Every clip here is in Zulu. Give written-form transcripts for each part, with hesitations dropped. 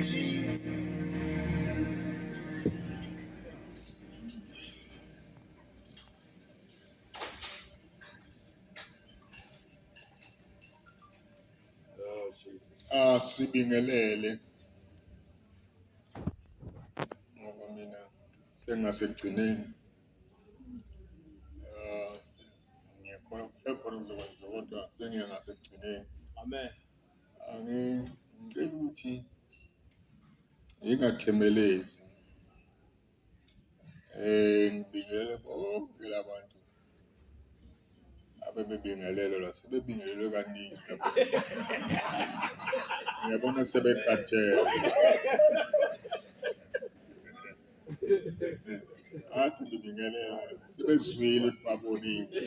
Jesus. Oh, Jesus. Asibingelele ngoba mina sengasekugcineni. Ah, ngiyakholwa kusekhona okuzokwenziwa kodwa sengiya ngasekugcineni. Amen. Angicela ukuthi ngingathemelezi. Ngibingelele bonke labantu abebebingelelwa la, sebebingelelwe kaningi lapha. Ngiyabona sebekhathele. Athi ngibingelela sebezwile ukuthi babonile.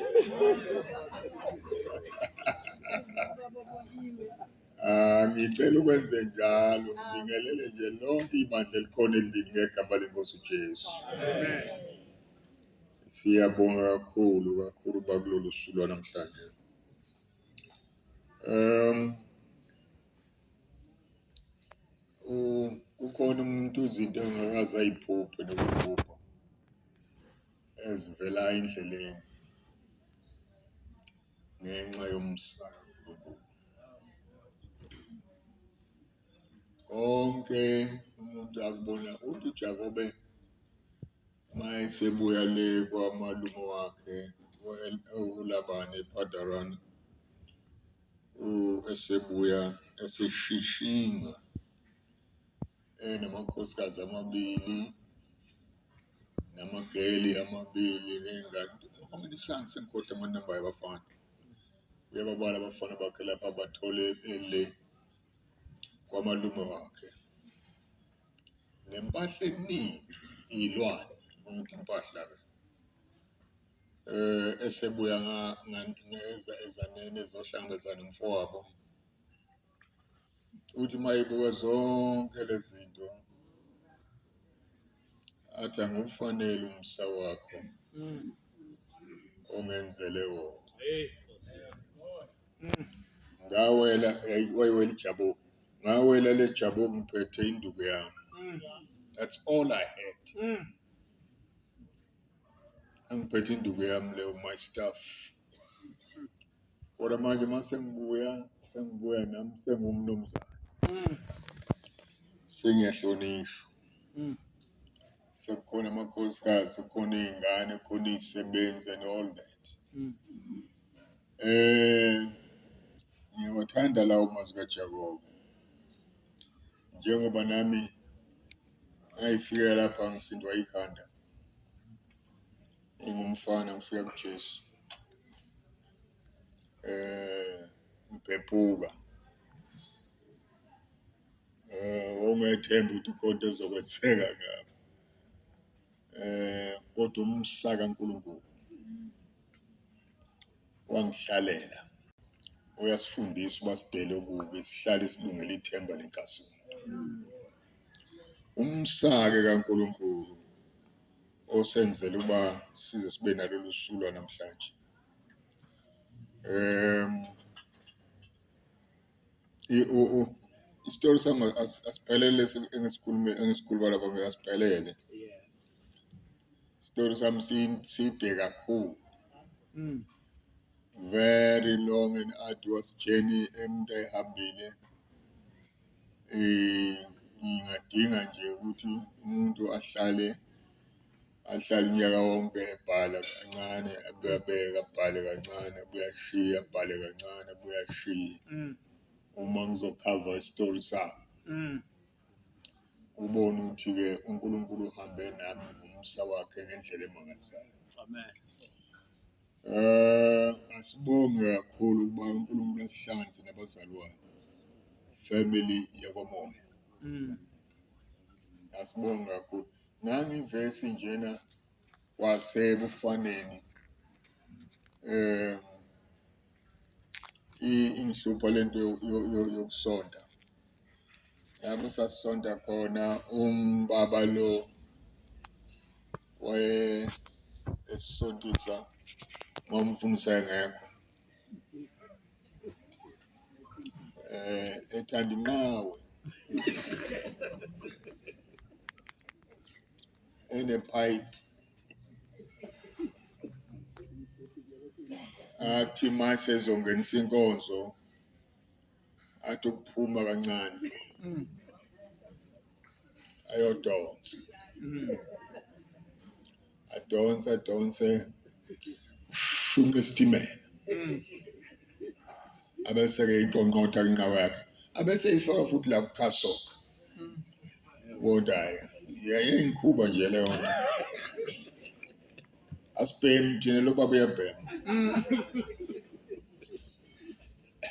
Ah, ngicela ukwenze njalo, ngibingelele nje lonke ibandla elikhona endlini ngegama lenkosi uJesu. Amen. Siyabonga kakhulu kakhulu bakulolu suku lwanamhlanje. Kukhona umuntu izinto engakaze ayiphuphe nokuphupha ezivela endleleni ngenxa yomsa kaNkulunkulu. Konke umuntu akubona uthi uJakobe mayesebuya le kwamalume wakhe uLabani ePadarana, esebuya eseshishinga enamakhosikazi amabili namageli amabili ney'ngane. How many sons? Sengikhohlwa amanamba yabafana. Uyababala abafana bakhe lapha abathole ele kwamalume wakhe. Nempahla eningi iy'lwane, ukuthi impahla-ke. Esebuya ezaneni ezohlangabezana nomfowabo. Uthi uma ebuka zonke lezi zinto athi angiwufanele umsa wakho ongenzele wona. Hey, Nkosi yami. Ngawela wayiwela iJabuku. Ngawela le Jabuku ngiphethe induku yami. That's all I had. Angiphethe induku yami leyo, my stuff. Kodwa manje uma sengibuya, sengibuya nami sengumnumzane. Sengiyahlonishwa. Sekukhona amakhosikazi, kukhona iy'ngane, kukhona iy'sebenzi and all that. Ngiyawathanda lawo mazwi kaJakobe. Njengoba nami ngayifika lapha ngisindwa ikhanda. Ngingumfana ngifika kuJesu. Ngibhebhuka. Wawungethemba ukuthi ikhona into ezokwenzeka ngapha. Kodwa umsa kaNkulunkulu wangihlalela. Uyasifundisa uba sidele okubi, sihlale silungele ithemba lenkasulo. Umsa-ke kaNkulunkulu osenzela uba size sibe nalolu suku lwanamhlanje. Isitori sami asiphelele engisikhulume engisikhuluma lapha asiphelele. Isitori sami side kakhulu. Very long and arduous journey emuntu ayihambile. Ngingadinga nje ukuthi umuntu ahlale unyaka wonke ebhala kancane, abuye abeke, abhale kancane, abuye ashiye, abhale kancane, abuye ashiye. Uma ngizokhava isitori sami. Ubone ukuthi-ke uNkulunkulu uhambe nami ngomusa wakhe ngendlela emangalisayo. Amen. Asibonge kakhulu ukuba uNkulunkulu asihlanganise nabazalwane. Family yakwaMoya. Asibonge kakhulu. Nangivesi njena kwasebufaneni ingihlupha lento yokusonta. Lapho sasisonta khona umbaba lo waye esisontisa uma umfundisi engekho. Ethanda inqawe. Enepipe. Athi mase ezongenisa inkonzo athi ukuphuma kancane ayodonsa. Adonse adonse shunqa isitimela. Abese-ke iqonqotha inqawa yakhe. Abese eyifaka futhi la kukhasokha. Kodwa hhayi yayingikhuba nje leyo nto. Asibhemi thina lo baba uyabhema.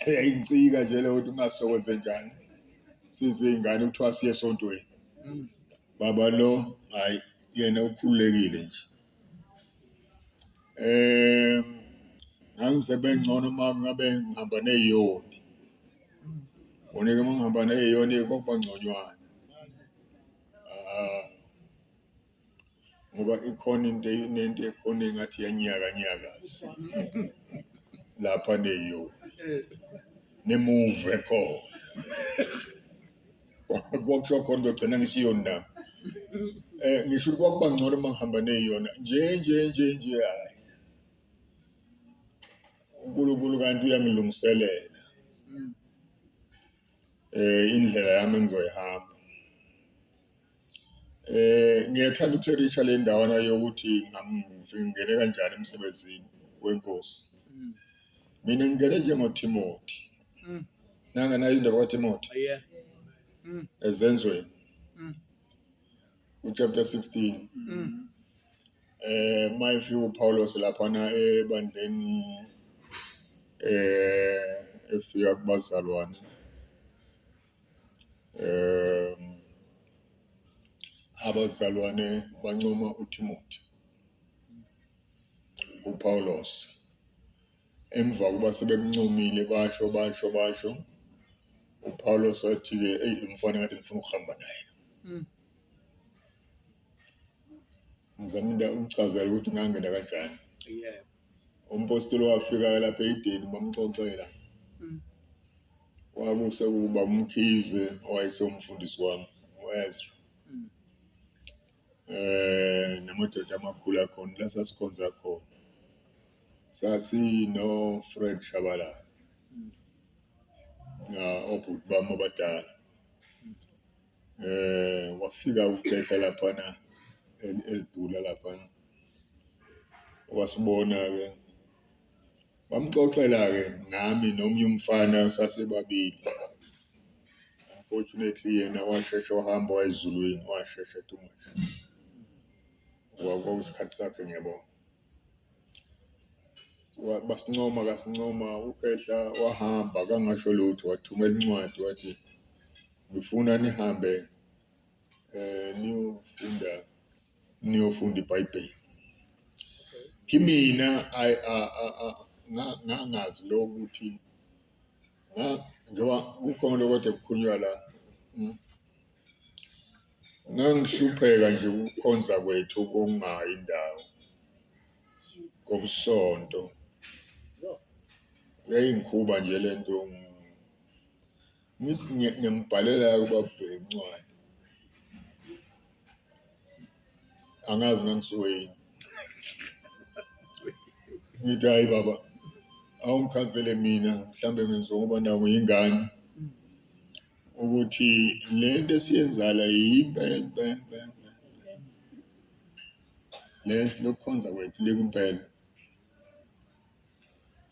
Yayingicika nje leyo nto ungasokwenze njani. Sizingane kuthiwa siye esontweni. Baba lo hhayi yena ukhululekile nje. Ngangisebengcono uma ngabe ngihamba ney'yoni. Kona-ke uma ngihamba ney'yoni kwakuba ngconywana. Ngoba ikhona into inento ekhona engathi iyanyakanyakaza lapha ney'yoni nemuva ekhona. Kwakusho khona ngizogcina ngisiyoni nami. Ngisho ukuthi kwakuba ngcono uma ngihamba ney'yona nje nje nje nje hhayi. uNkulunkulu kanti uyangilungiselela indlela yami engizoyihamba. Ngiyathanda ukutherisha le ndawana yokuthi ngingene kanjani emsebenzini wenkosi. Mina ngingene njengoThimothi. Nanganayo indaba kaThimothi ezenzweni uchapter 16. Mayefika uPaulos laphana ebandleni efika kubazalwane abazalwane bancoma uTimothy uPaulos. Emva kokuba sebemncomile basho basho basho uPaulos wathi-ke eyi lo mfana ngathi ngifuna ukuhamba naye. Ngizama into ukuchazela ukuthi ngangena kanjani. Yebo. Umpostoli wafika lapha eyideni bamxoxela. Kwakuse kuba uMkhize owayesewumfundisi wami, u-Ezra. Namadoda amakhulu akhona la sasikhonza khona. Sasino Fred Shabalala. Obhuti bami abadala. Wafika uKhehla laphana elidula laphana. Wasibona-ke, bamxoxela-ke ngami nomunye umfana sasibabili. Unfortunately yena washesha wahamba waya ezulwini, washesha too much. Kwakuyisikhathi sakhe ngiyabonga. Basincoma kasincoma uKhehla wahamba kangasho lutho wathumela incwadi wathi ngifuna nihambe niyofunda niyofunda iBhayibheli. Kimina ngangazi lokuthi njengoba kukhona lokho kade kukhulunywa la, ngangihlupheka nje ukukhonza kwethu kokungayi ndawo kokusonto. Yayingikhuba nje le nto. Ngithi ngiyambhalela ubaba uBheki incwadi. Angazi ngangisuke yini. Ngithi hhayi baba, awungichazele mina mhlambe ngenziwa ngoba nawo ngiyingane ukuthi le nto esiyenzayo la yimpela impela impela impela. Le lokukhonza kwethu likumpela.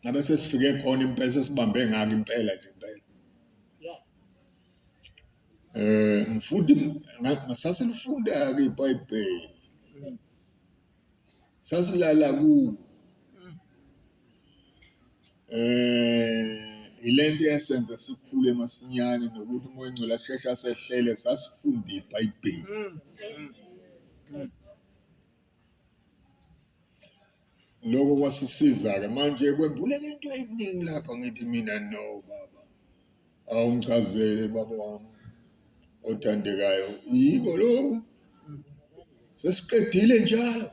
Ngabe sesifike khona impela sesibambe ngako impela nje impela. Ngifunda ngasasilifunda-ke iBhayibheli. Sasilala kuwo. Ile nto eyasenza sikhule masinyane nokuthi uMoya oNgcwele asheshe asehlele sasifunda iBhayibheli. Lokho kwasisiza-ke manje kwembuleka into eningi lapha ngithi mina no baba. Awungichazele baba wami othandekayo yiko lokhu sesiqedile njalo.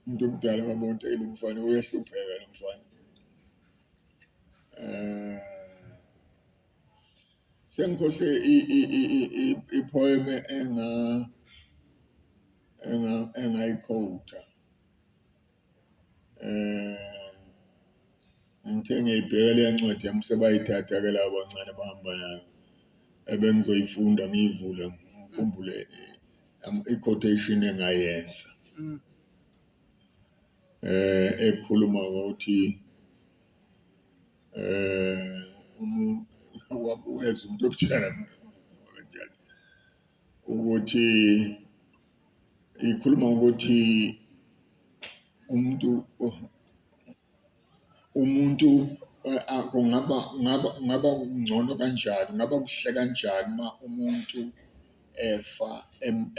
Umuntu omdala wabona ukuthi lo mfana uyahlupheka lo mfana. Sengikhohlwe i-poem engayikhowutha. Ngithe ngiyayibheka leya ncwadi yami sebayithatha-ke laba abancane bahamba nayo ebengizoyifunda ngiyivule ngikhumbule i-quotation engayenza. Ekhuluma ngokuthi umuntu omdala kanjani ukuthi ikhuluma ngokuthi umuntu umuntu kungaba kungaba kungaba ngcono kanjani, kungaba kuhle kanjani uma umuntu efa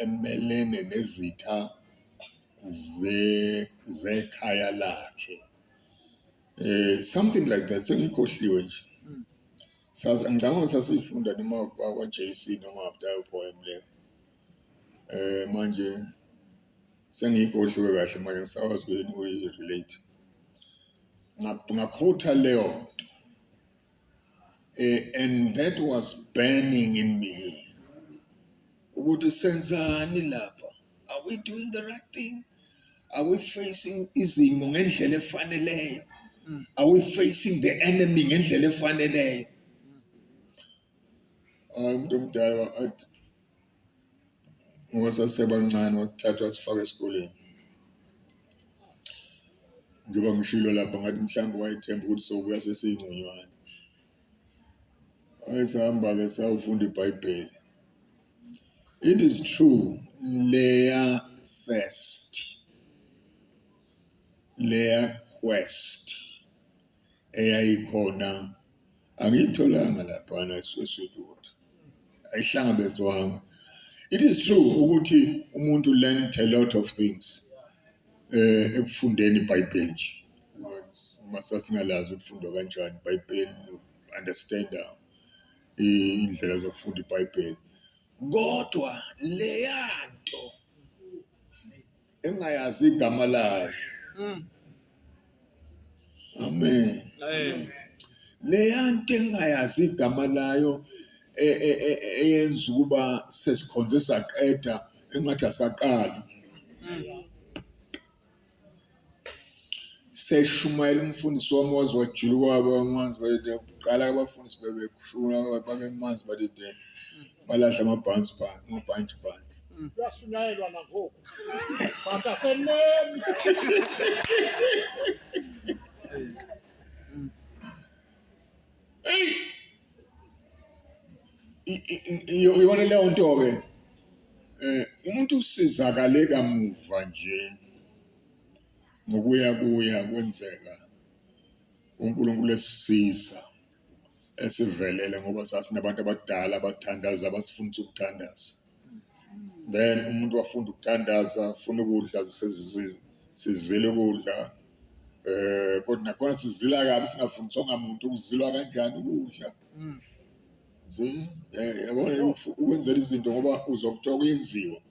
emelene nezitha zekhaya lakhe. Something like that, sengikhohliwe nje. Ngicabanga ukuthi sasiyifunda noma kwa-J_C noma leyo poem leyo. Manje sengiyikhohliwe kahle manje angisakwazi ukuyi-relate. Ngakhotha leyo nto. And that was burning in me. Ukuthi senzani lapha? Are we doing the right thing? Are we facing izimo ngendlela efaneleyo? Are we facing the enemy ngendlela efaneleyo? Hayi umuntu omdala athi ngoba sasebancane wasithatha wasifaka esikoleni. Njengoba ngishilo lapha ngathi mhlawumbe wayethemba ukuthi sobuya sesiyingconywana. Hayi sahamba-ke sayofunda iBhayibheli. It is true, leya thirst, leya quest eyayikhona angiyitholanga laphana eSwitzerland. Ayihlangabezwanga. It is true ukuthi umuntu learned a lot of things ekufundeni iBhayibheli nje. Uma sasingalazi ukufundwa kanjani iBhayibheli, understand indlela zokufunda iBhayibheli. Kodwa leyanto engayazi igama layo. Amen. Leyanto engayazi igama layo eyenza ukuba sesikhonze saqeda engathi asikaqali. Seshumayela umfundisi wami waze wajuluka waba manzi balide kuqala abafundisi bebeshuna babemanzi balide balahla amabhansi phansi amabhantshi phansi. Kuyashunyayelwa nangoku. But asenemi. Hey! Uyibona leyo nto-ke umuntu usizakale kamuva nje ngokuya kuya kwenzeka uNkulunkulu esisiza esivelele ngoba sasinabantu abadala abathandaza abasifundisa ukuthandaza. Then umuntu wafunda ukuthandaza, funa ukudla sizile ukudla kodwa nakhona sizila kabi singafundiswanga muntu ukuzilwa kanjani ukudla. Yabona ukwenzela izinto ngoba uzokuthiwa kuyenziwa.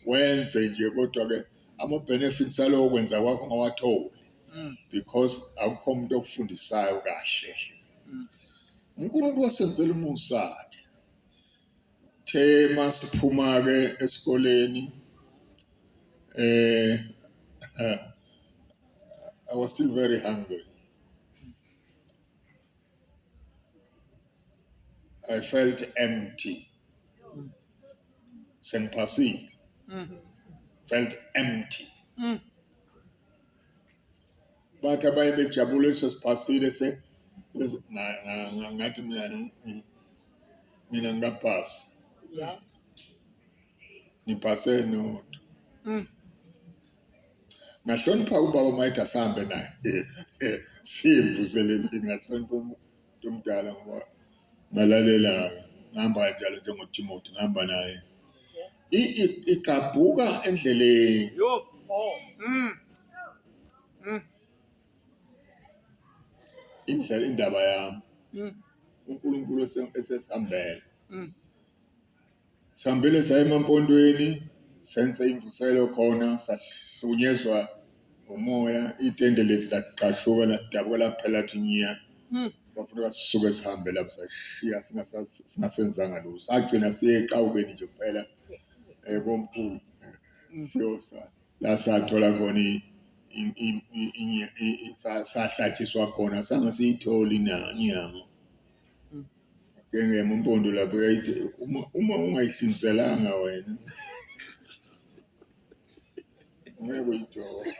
Wenze nje kodwa-ke ama-benefits alowo kwenza kwakho ungawatholi because akukho umuntu okufundisayo kahle. uNkulunkulu wasenzela umusa-ke. The masiphuma-ke esikoleni I was still very hungry. I felt empty. Sengiphasile. Felt empty. Bathi abanye bejabule sesiphasile se ngathi mina ngikaphasi. Ngiphase nodwa. Ngahlonipha ubaba uma ethi asihambe naye siyemvuseleleni, ngahlonipha umuntu omdala ngoba ngalalela-ke ngihamba kanjalo njengoTimothy ngihamba naye. Igqabhuka endleleni. Indlela indaba yami. uNkulunkulu esesihambele. Sihambile saya emaMpondweni senze imvuselo khona sahlukunyezwa umoya itende lethu lagqashuka ladabuka laphela thi nya. Kwafuneka sisuke sihambe lapho sashiya singasenzanga lutho. Sagcina siye eqawukeni nje kuphela komkhulu siyosala. La sathola khona sahlatshiswa khona sange siyithole inyama. Ngeke impondo lapho yayithi uma ungayihlinzelanga wena ngeke uyithole.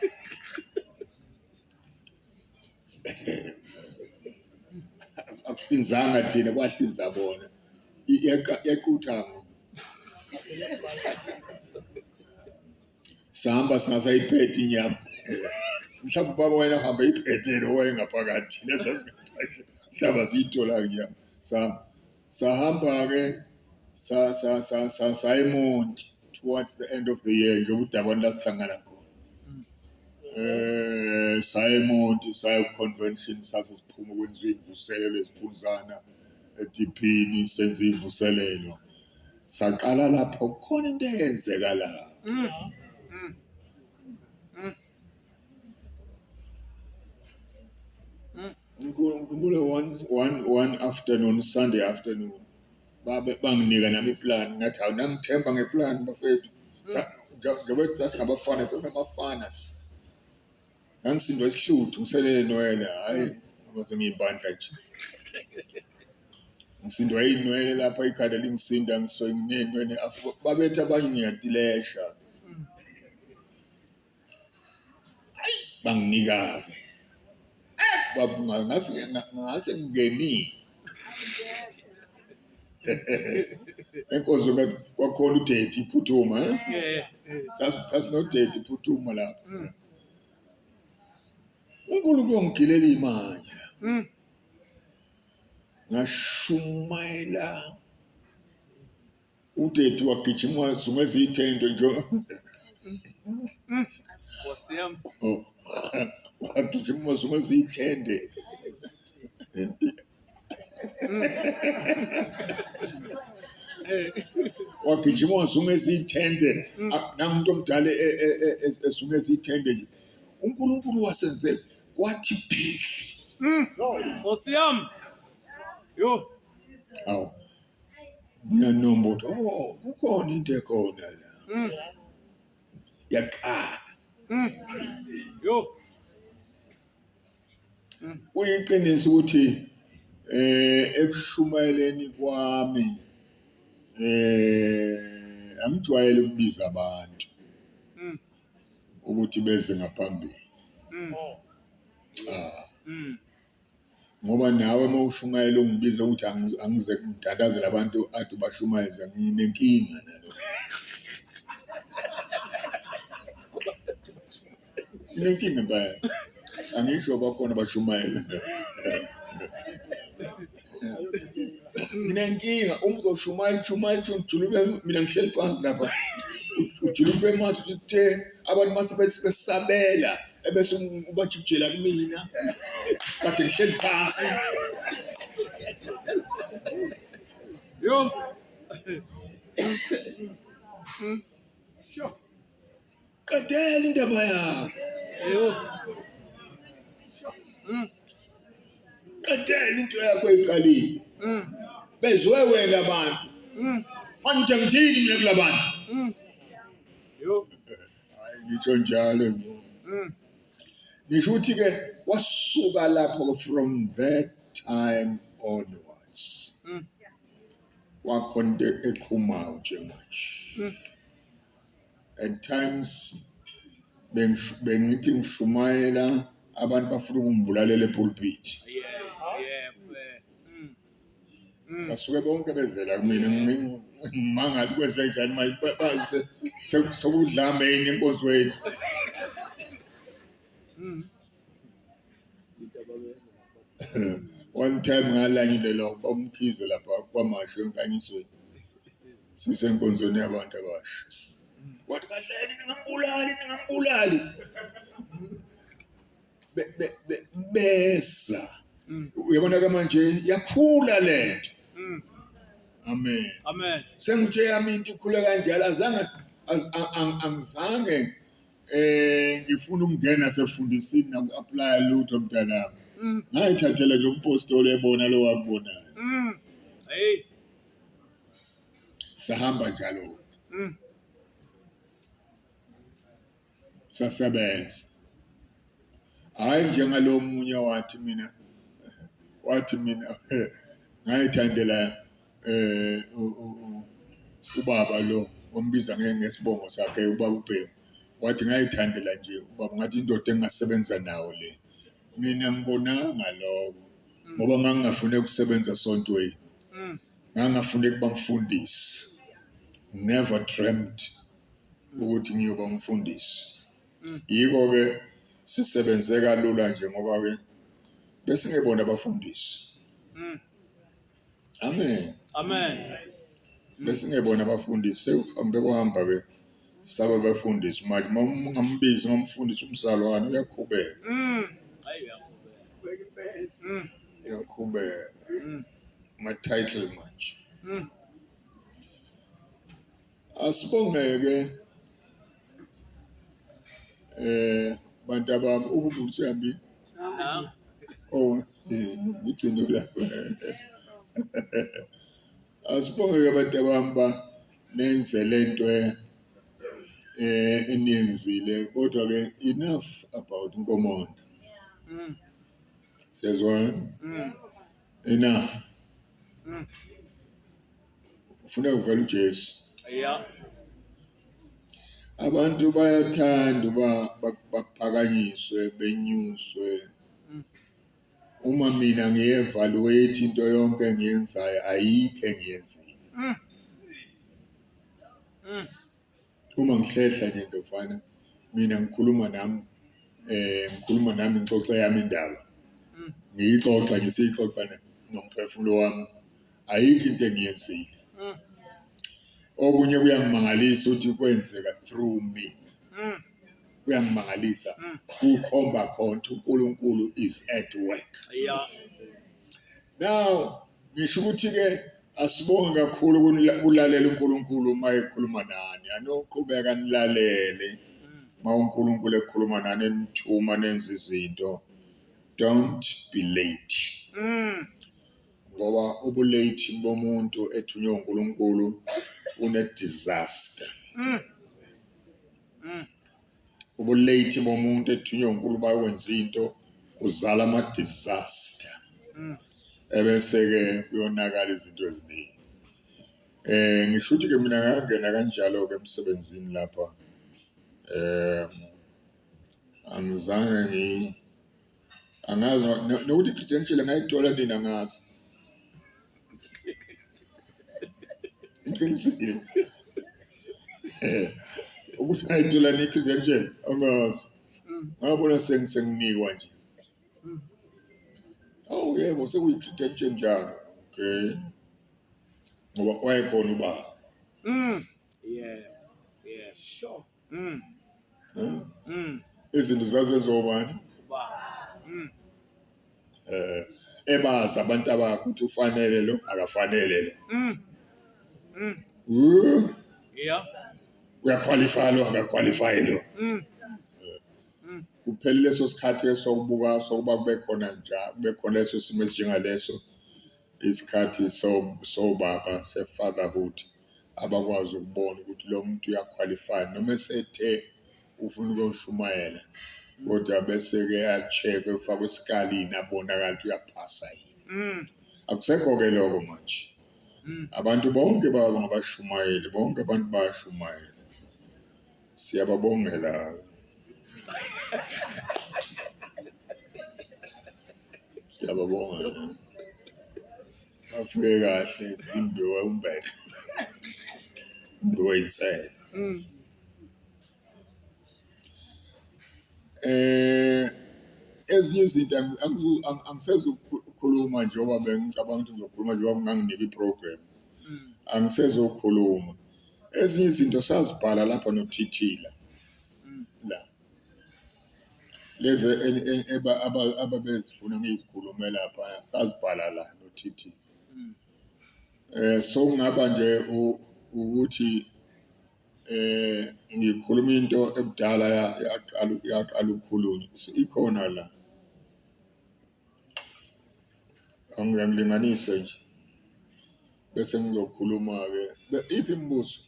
Akuhlinzanga thina kwahlinza bona. Yaqutha. Sahamba singasayiphethe inyama. Mhlawumbe ubaba wena hamba iphethe lo wayengaphakathi thina sasingaphandle. Mhlawumbe asiyitholanga inyama. Sahamba-ke sa sa sa sa saya eMonti towards the end of the year njengoba udabani lasihlangana khona. Saya eMonti saya ku-convention sase siphuma kwenziwa imvuselelo eziphunzana ediphini senza imvuselelo. Saqala lapho kukhona into eyenzeka lapho. Ngikhumbula one afternoon, Sunday afternoon, babe banginika nami iplan ngathi hawu nangithemba ngeplan bafethu. Njengoba sasingabafana sasingabafana. Ngangisindwa isihluthu ngisenenwele hhayi ngoba sengiyimpandla nje. Ngisindwa iy'nwele lapha ikhanda lingisinda ngisuke nginey'nwele babethi abanye ngiyatilesha. Banginika-ke ngase ngingenile enkonzweni kwakhona udedi iphuthuma sasinodedi iphuthuma lapho. uNkulunkulu wangigilela imanje la. Ngashumayela udedi wagijima wazungeza ithende nje. Nkosi yami. Wagijima wazungeza ithende. Wagijima wazungeza ithende. Nangumuntu omdala ezungeza ithende nje. uNkulunkulu wasenzela kwathi phihli. Nkosi yami. Yo. Awu. Ngiyanomba oh kukhona into ekhona la. Yaqala. Yo. Kuyiqiniso ukuthi ekushumayeleni kwami angijwayele ukubiza abantu ukuthi beze ngaphambili. Cha. Ngoba nawe uma ushumayela ungibiza ukuthi angize ngidandazele abantu ade ubashumayeza nginenkinga nalokho. Nginenkinga impela. Angisho bakhona bashumayela. Nginenkinga umuntu oshumayela ushumayela ujuluke mina ngihleli phansi lapha. Ujuluke emanzi uthi te abantu mase besabela ebese ubajikijela kumina. Kade ngihleli phansi. Yo. Sure. Qedela indaba yakho. Yo. Qedela into yakho eyiqalile. Bezwe wena abantu. Manje uthi angithini mina kulabantu. Yo. Hayi ngitsho njalo nje. Ngisho ukuthi ke wasuka lapho from that time onwards. Kwakhona into eqhumayo nje manje. At times bengithi ngishumayela abantu bafuna ukungibulalela epulpit. Yeah. Basuke bonke bezela kumina ngimangala kweze njani manje baze sekudlame yini enkonzweni. One time ngalandelwa uMkhize lapha kwaMashu eNkanyisweni. Sisenkonzweni yabantu abasha. Wathi kahleni ningambulali ningambulali. Besa. Uyabona ke manje yakhula lento. Amen. Amen. Sengitshe yami into ikhule kanjalo azange angizange ngifuna ukungena sefundisini naku-apply lutho mntanami. Ngayithathela nje umpostoli ebona lo wakubonayo. Hey. Sahamba njalo. Sasebenza. Hhayi njengalo munye wathi mina wathi mina ngayithandela ubaba lo ombiza ngesibongo sakhe ubaba uBhengu. Wathi ngayithandela nje ubaba ngathi indoda engingasebenza nawo le. Mina ngibonanga lokho ngoba ngangingafuni ukusebenza esontweni. Ngangingafuni ukuba mfundisi. Never dreamt ukuthi ngiyoba umfundisi. Yiko-ke sisebenze kalula nje ngoba-ke besingebona abafundisi. Amen. Amen. Besingebona abafundisi sekuhambe kuhamba-ke saba abafundisi manje uma ungambizi ngomfundisi umzalwane uyakhubeka. Hayi uyaqhubeka. Uyakhubeka. Ama-title manje. Asibongeke bantu abami ukubuthi yami. Na. Oh, ngigcine lapha. Asibongeke abantu abami ba nenze lento eniyenzile kodwa ke enough about Nkomonde. Siyazwana? Enough. Ufuna kuvela uJesu. Yeah. Abantu bayathanda uba baphakanyiswe benyuswe. Uma mina ngiye-evaluate into yonke engiyenzayo ayikho engiyenzile. Uma ngihlehla nje Ndlovana mina ngikhuluma nami ngikhuluma nami ngixoxa yami indaba. Ngiyixoxa nje siyixoxa nomphefumulo wami. Ayikho into engiyenzile. Okunye kuyangimangalisa ukuthi kwenzeka through me. Kuyangimangalisa kukhomba khona ukuthi uNkulunkulu is at work. Yeah. Now ngisho ukuthi ke asibonge kakhulu ukulalela uNkulunkulu uma ekhuluma nani. Anoqhubeka nilalele uma uNkulunkulu ekhuluma nani enithuma nenze izinto. Don't be late. Ngoba ubulate bomuntu ethunywe uNkulunkulu une disaster. Ubulate bomuntu ethunywe uNkulunkulu bayokwenza into kuzala ama disaster. Ebese ke kuyonakala izinto eziningi. Ngisho ukuthi ke mina ngangena kanjalo ke emsebenzini lapha. Angizange angazi nokuthi credential ngayithola nini angazi. Ngiqinisile. Ukuthi ngayithola nini credential angazi. Ngabona senginikwa nje. Awu yebo sekuyi credential njalo. Okay. Ngoba wayekhona ubaba. Yeah. Yeah. Sure. Izinto zazenziwa ubani? Ubaba. Ebazi abantu abakho ukuthi ufanele lo akafanele lo. Yeah. Uyaqualify lo akaqualify lo. Kuphela leso sikhathi esokubuka sokuba kube khona nje kube khona leso simo esinjengaleso isikhathi sobaba se-fatherhood abakwazi ukubona ukuthi lo muntu uyaqualify noma esethe ufuna ukuyoshumayela kodwa bese ke acheck-we ufakwe esikalini abonakala ukuthi uyaphasa yini. Akusekho ke lokho manje. Abantu bonke baba ngabashumayeli, bonke abantu bayashumayela. Siyababongela. Siyababongela. Bafike kahle zimbiwe umbele. Imbiwe insele. Ezinye izinto angisezukukhuluma njengoba bengicabanga ukuthi ngizokhuluma njengoba nganginika i-program. Angisezokhuluma. Ezinye izinto sazibhala lapha noThithila. La. Lezi ababezifuna ngizikhulume lapha sazibhala la noThithila. So kungaba nje ukuthi ngikhuluma into ekudala yaqala ukukhulunywa ikhona la. Angilinganise nje bese ngizokhuluma-ke. Iphi imibuzo?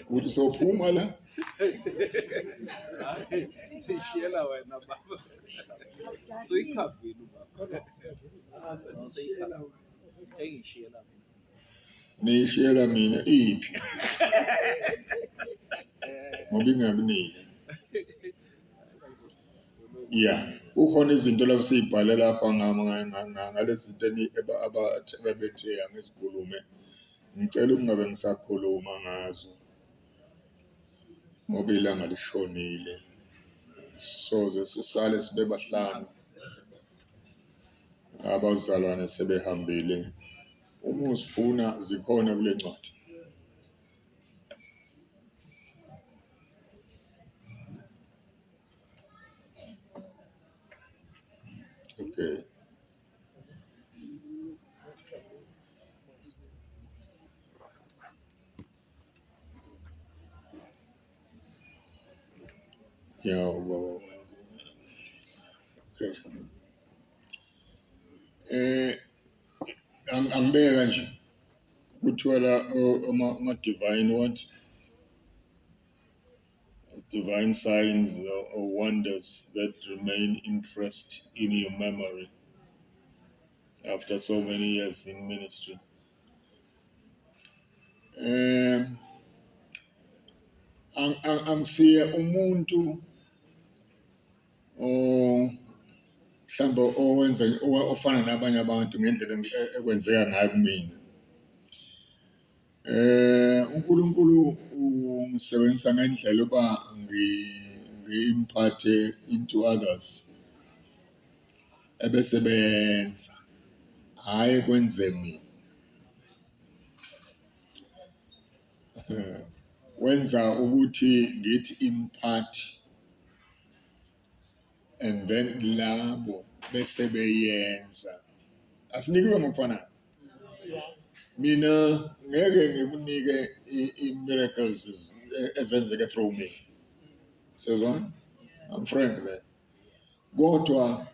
Ukuthi sophuma la? Sishiyela wena baba. Suyikhavile ubaba. Engishiyela mina. Niyishiyela mina iphi? Ngoba ingakuniki. Ya, kukhona izinto lapho siy'bhale lapha ngalezi zinto ababethe angizikhulume. Ngicela ukungabe ngisakhuluma ngazo ngoba ilanga lishonile. Soze sisale sibe bahlanu, abazalwane sebehambile. Uma uzifuna zikhona kule ncwadi. Okay. Ya ubaba wenza. Okay. Eh angibeka nje kuthiwa la ama divine what? Divine signs or wonders that remain impressed in your memory after so many years in ministry. Angisiye umuntu o mhlawumbe owenza ofana nabanye abantu ngendlela ekwenzeka ngayo kumina. uNkulunkulu ungisebenzisa ngendlela uba ngimphathe into others ebese beyenza, hhayi kwenze mina. Wenza ukuthi ngithi impart and then labo bese beyenza. Asinikiwe ngokufanayo. Mina ngeke ngikunike i-miracles ezenzeke through me. Sezwa? I'm frank there. Kodwa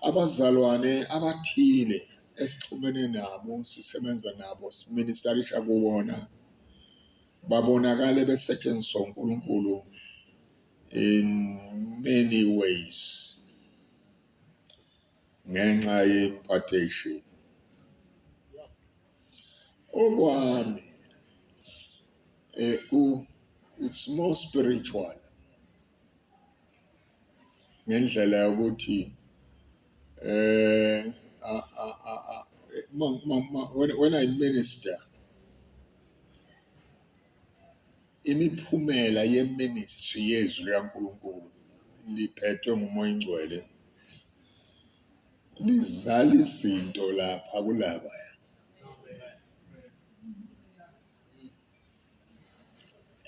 abazalwane abathile esixhumene nabo, sisebenza nabo, siministerisha kubona, babonakale besetshenziswa uNkulunkulu in many ways ngenxa ye-impartation. Okwami it's more spiritual ngendlela yokuthi when I minister, imiphumela ye-ministry yezwi likaNkulunkulu liphethwe nguMoya oNgcwele lizala izinto lapha kulaba.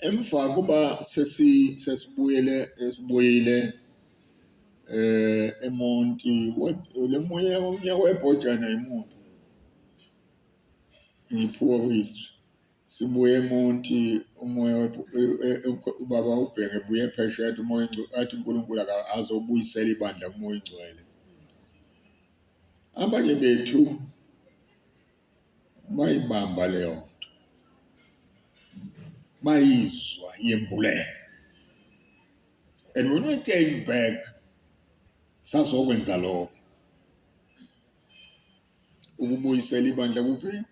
Emva kuba sesibuyele esibuyile eMonti, le moya unyaka webhojana imuphi? Ngiphuwa kwi-history. Sibuye eMonti, umoya ubaba uBheke ebuye phesheya athi umoya athi uNkulunkulu azobuyisela ibandla kuMoya oNgcwele. Abanye bethu bayibamba leyo nto, bayizwa yembuleka. And when we came back, sazokwenza lokho. Ukubuyisela ibandla kuphi?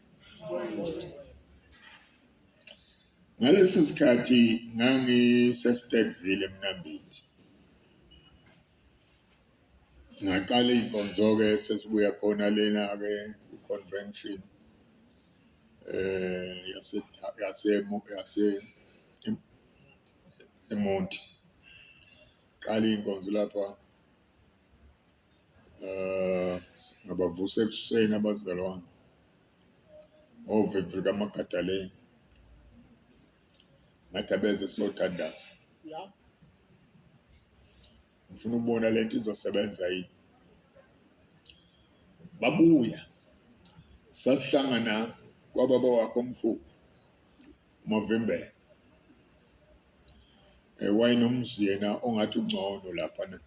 Ngalesi sikhathi ngangise-Steadville eMnambithi. Ngaqala iy'nkonzo-ke sesibuya khona lena-ke i-convention yase yase yase eMonti. Qala iy'nkonzo lapha ngabavusa ekuseni abazalwane ngovivi likaMagadaleni. Ngathi abeze siyothandaza. Ngifuna ukubona lento izosebenza yini. Babuya sasihlangana kwababa wakhe omkhulu uMavimbela. Wayenomzi yena ongathi ungcono lapha na.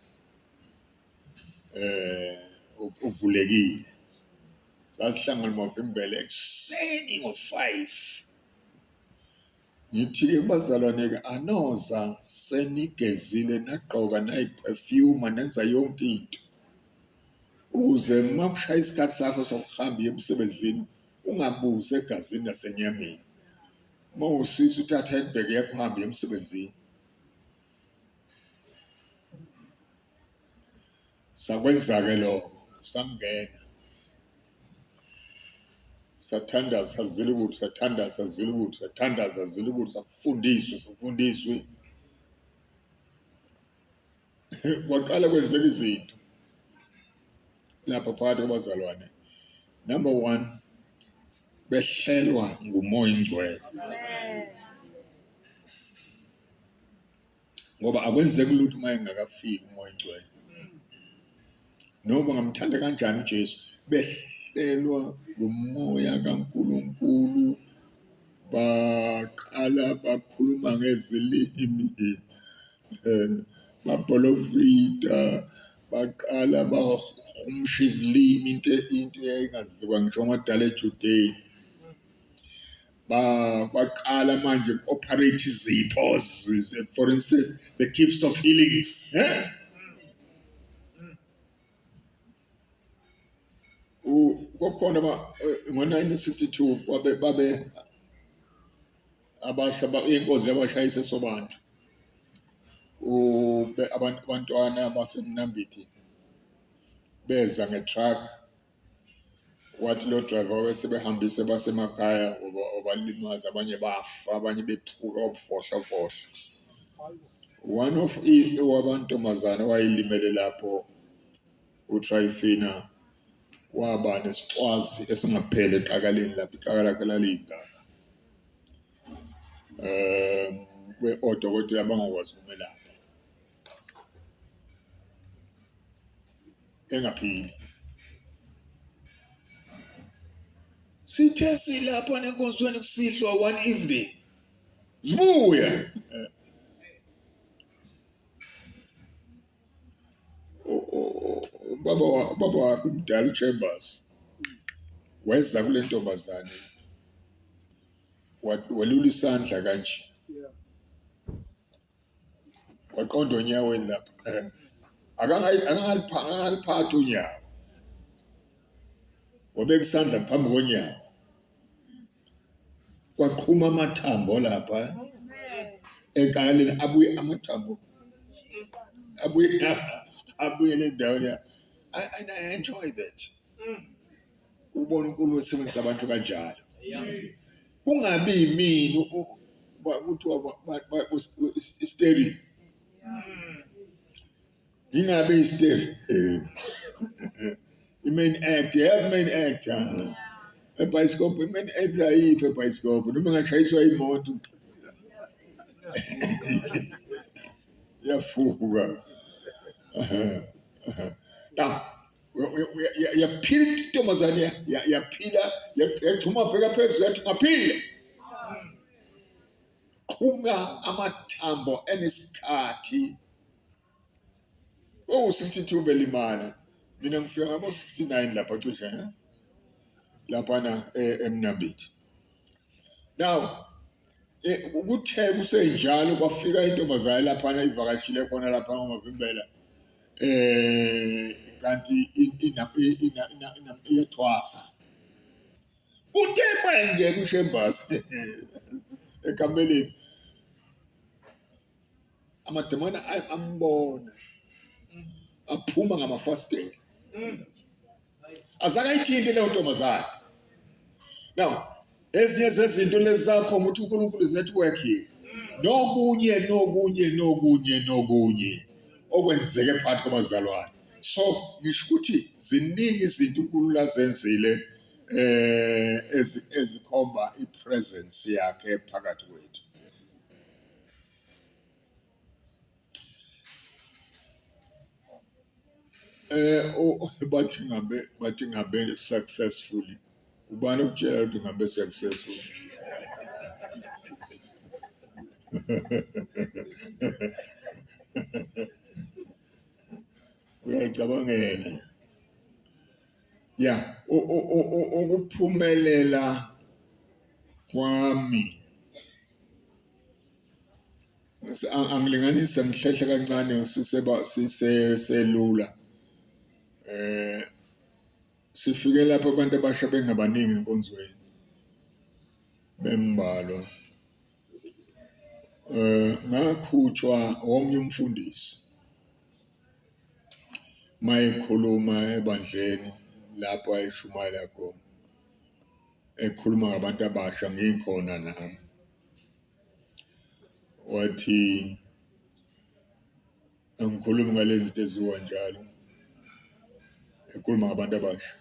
Uvulekile. Sasihlangana mavimbele ekuseni ngo-5. Ngithi-ke bazalwane-ke anoza senigezile nagqoka nayiphefyuma nenza yonke into. Ukuze uma kushaya isikhathi sakho sokuhamba uye emsebenzini ungabuzi egazini nasenyameni. Uma usisa uthatha handbag yakho uhambe uye emsebenzini. Sakwenza-ke lokho, sangena. Sathandaza sazila ukuthi sathandaza sazila ukuthi sathandaza sazila ukuthi safundiswa safundiswe. Kwaqala kwenzeka izinto lapha phakathi kwabazalwane. Number one, behlelwa ngumoya ingcwele. Ngoba akwenzeki lutho uma engakafiki umoya ingcwele. Noma ngamthanda kanjani uJesu, behlelwa ngumoya kaNkulunkulu baqala bakhuluma ngezilimi babholofida baqala bahumusha izilimi into eyayingaziwa ngisho amadala eJudeni. Baqala manje operate izipho, for instance the gifts of healings. Kwakhona ngo-1962 babe abasha inkonzo yabashayisa sobantu abantwana baseMnambithi beza nge-truck, wathi lo driver wesebehambise basemakhaya wabalimaza, abanye bafa, abanye bephuka obufohlofohlo. One of wabantombazane owayelimele lapho uTrifina waba nesixwazi esingapheli eqakaleni lapho, iqaka lakhe laliyingaka. Odokotela bangakwazi ukumelapha. Engaphili. Sithe silapha nenkonzweni kusihlwa one evening. Zibuya. Ubaba wakhe umdala uChambers weza kule ntombazane welula isandla kanje. Waqonda onyaweni lapha. Akangaliphathi unyawo. Wabeka isandla phambi konyawo. Kwaqhuma amathambo lapha eqaleni, abuye amathambo abuyele endaweni. And I enjoy that. Ubona uNkulunkulu esebenzisa abantu kanjalo. Kungabi yimina kuthiwa steering. Ingabe i-steering. I-main act, you have main act. Ebhayisikobho i-main act ayikho ebhayisikobho noma ingashayiswa imoto. Iyafuka. Now yaphila intombazane, yaphila, yaxhuma bheka phezulu, yathi ngaphila. Qhuma amathambo enesikhathi. Oh 62 belimala. Mina ngifika ngabo 69 lapha cishe, laphana eMnambithi. Now kuthe kusenjalo kwafika intombazane laphana ivakashile khona lapha ngoMavimbela. Kanti iyethwasa. Uthe mayengena uShembasi ekameleni, amademona ambona aphuma ngamafasitela. Azange ayithinte leyo ntombazane. Now ezinye zezinto lezi zakhomba ukuthi uNkulunkulu is at work here. Nokunye nokunye nokunye nokunye okwenzeke phakathi kwabazalwane. So ngisho ukuthi ziningi izinto uNkulunkulu azenzile ezikhomba ipresence yakhe phakathi kwethu. Bathi ngabe successfully. Ubani okutshela ukuthi ngabe successful? Uyayicabangela. Ya, ukuphumelela kwami angilinganise ngihlehle kancane siseba siseselula. Eh sifike lapho abantu abasha bengabaningi enkonzweni bembalwa. Eh ngakhutshwa omunye umfundisi mayekhuluma ebandleni lapho ayeshumayela khona ekhuluma ngabantu abasha ngikhona nami. Wathi angikhulumi ngalezi zinto eziwa njalo, ekhuluma ngabantu abasha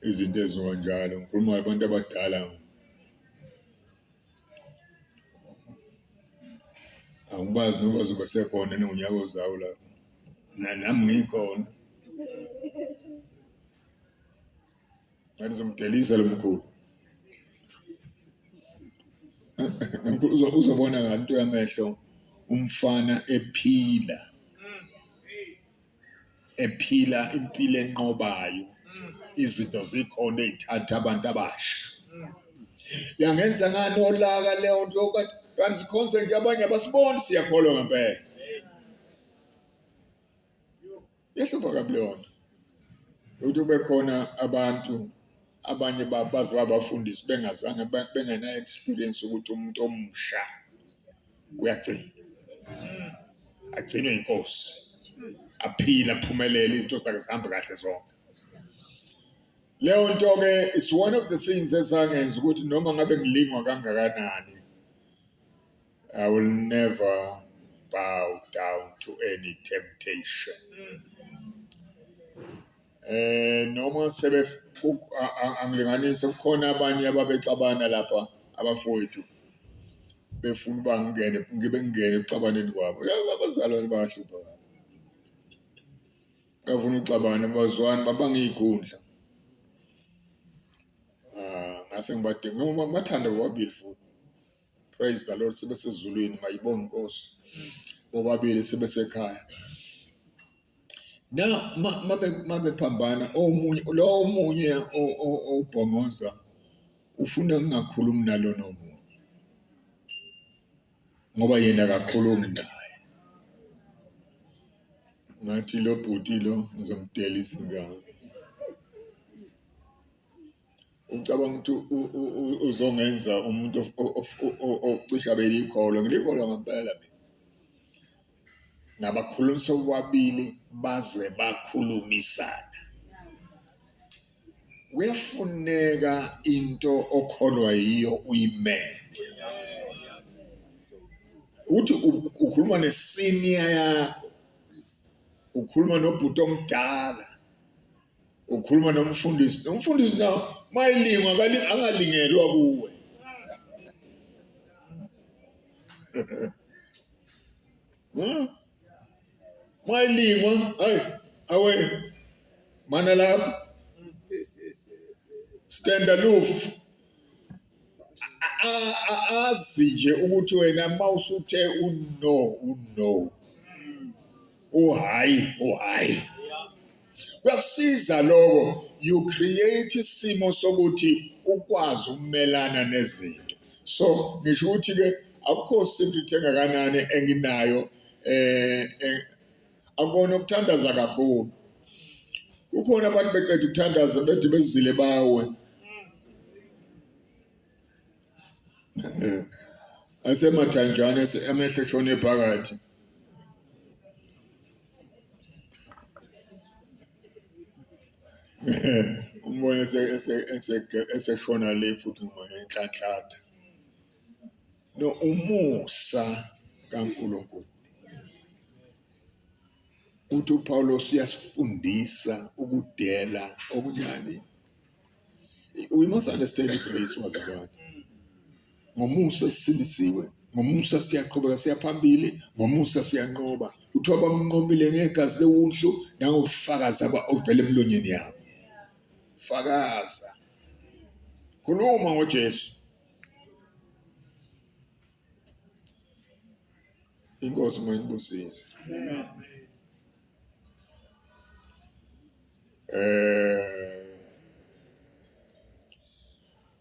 izinto eziwa njalo, ngikhuluma ngabantu abadala. Angibazi noma bazobe sekhona nonyaka ozayo lapho nami ngikhona. Ngathi uzomdelisa lo mkhulu. Uzobona nganto yamehlo umfana ephila. Ephila impilo enqobayo. Izinto zikhona ezithatha abantu abasha. Yangenza nganolaka leyo nto kanti sikhonze nje abanye abasiboni siyakholwa ngempela. Iyahlupha kabi leyo nto. Ukuthi kube khona abantu abanye baze babafundisi bengazange bengena experience ukuthi umuntu omusha uyagcina. Agcinwe inkosi. Aphile aphumelele izinto zakhe zihambe kahle zonke. Leyo nto ke it's one of the things ezangenza ukuthi noma ngabe ngilingwa kangakanani I will never bow down to any temptation. Eh noma sebe angilinganise kukhona abanye ababexabana lapha abafowethu befuna uba ngingene ngibe ngingene ekuxabaneni kwabo. Abazalwane bayahlupha. Bafuna ukuxabana bazwani babanga iy'khundla. Ah ngase ngibadinga ngoba ngibathanda bobabili futhi. Praise the Lord sebesezulwini mayibonge inkosi. Bobabili sebesekhaya. Na mabe mabephambana omunye lo omunye obhongoza ufuna ngingakhulumi nalona omunye. Ngoba yena akakhulumi naye. Ngathi lo bhuti lo ngizomdelisa ingane. Ucabanga ukuthi uzongenza umuntu ocishe abe likholwa, ngilikholwa ngempela mina. Ngabakhulumisa bobabili baze bakhulumisana. Kuyafuneka into okholwa yiyo uyimele. Uthi ukhuluma nesenior yakho, ukhuluma nobhuti omdala. Ukhuluma nomfundisi, nomfundisi na mayilingwa angalingelwa kuwe. Hmm? Mayilingwa, hayi awe mana lapho. Stand aloof. Azi nje ukuthi wena mawusuthe uno uno. Uhayi uhayi. Kuyakusiza lokho you create isimo sokuthi ukwazi ukumelana nezinto. So ngisho ukuthi ke akukho secret engakanani enginayo eh, eh akubona ukuthandaza kakhulu. Kukhona abantu beqeda ukuthandaza bethi bezile bawe. Asemathanjana amehlo eshone phakathi. Umbone eseshona le futhi noma enhlanhlatha. No umusa kaNkulunkulu. Uthi uPawulos uyasifundisa ukudela okunjani. We must understand grace wazalwane. Ngomusa sisindisiwe, ngomusa siyaqhubeka siyaphambili, ngomusa siyanqoba. Kuthiwa bamnqobile ngegazi lewundlu nangobufakazi obuvela emlonyeni yabo. Fakaza. Khuluma ngoJesu. Inkosi mayinibusise.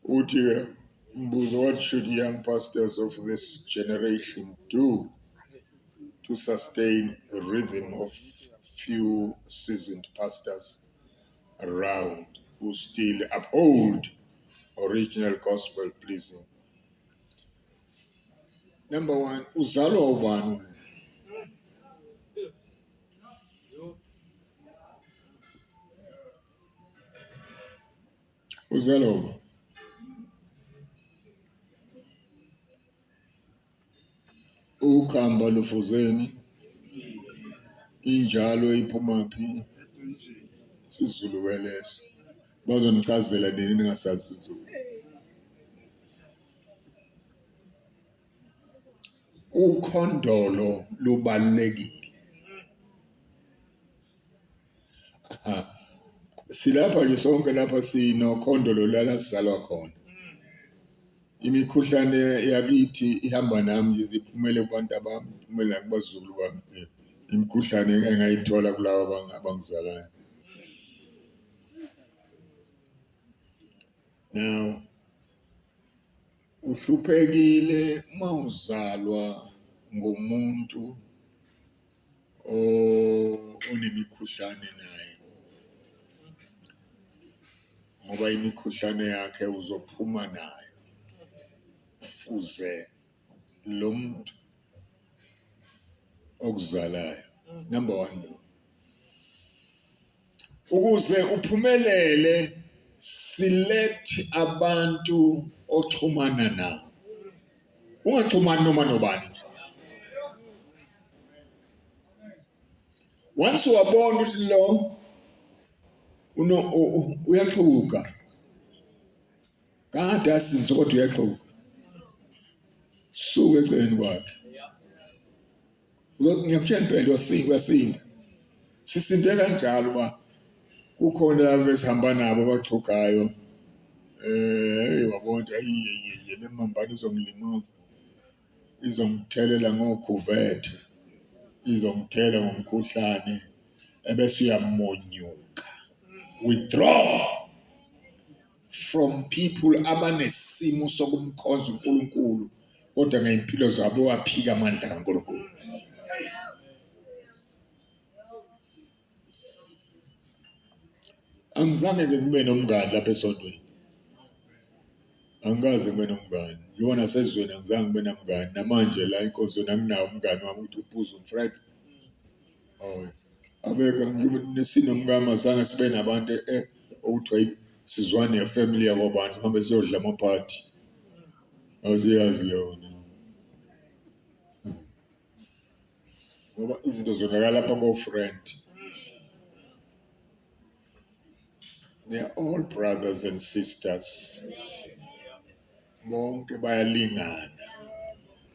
Uthi mbuzo, what should young pastors of this generation do to sustain the rhythm of few seasoned pastors around who still uphold original gospel pleasing? Number one, uzalwa ubani wena? Uzalwa ubani? Ukhamba lufuzeni injalo iphumaphi isiZulu ke leso bazonichazela nini ningasazi isiZulu. Ukhondolo lubalulekile. Silapha nje sonke lapha sinokhondolo lala sizalwa khona. Imikhuhlane yakithi ihamba nami nje iphumele kubantu abami, iphumele nakubazukulu bami. Imikhuhlane engayithola kulaba abangizalayo. Now uhluphekile mawuzalwa ngumuntu onemikhuhlane naye ngoba imikhuhlane yakhe uzophuma nayo fuze lo muntu okuzalayo. Number one lo, ukuze uphumelele select abantu oxhumana nabo, ungaxhumani noma nobani nje. Once wabona ukuthi lo uno uyaxhuga kade asinze kodwa uyaxhuga, suka eceleni kwakhe. Ngiyakutshela impela uyasinda, uyasinda. Sisinde kanjalo uba kukhona laba besihamba nabo abaxhugayo. Hey wabona ukuthi ayi le mambane izongilimaza, izongithelela ngokhuvethe, izongithela ngomkhuhlane, ebese uyamonyuka. Withdraw from people abanesimo sokumkhonza uNkulunkulu kodwa ngey'mpilo zabo waphika amandla kaNkulunkulu. Angizange-ke ngibe nomngani lapha esontweni, angikaze ngibe nomngani. Njengoba nasezweni angizange ngibe namngani, namanje la enkonzweni anginawo umngani wami ukuthi uphuze umfred. Oh, abekho sinomngani azange sibe nabantu okuthiwa sizwana nefamily yakwabantu hambe siyodla amaphathi. Awusiyazi leyo nto. Ngoba izinto zonakala lapha ko-friend. They are all brothers and sisters. Bonke bayalingana.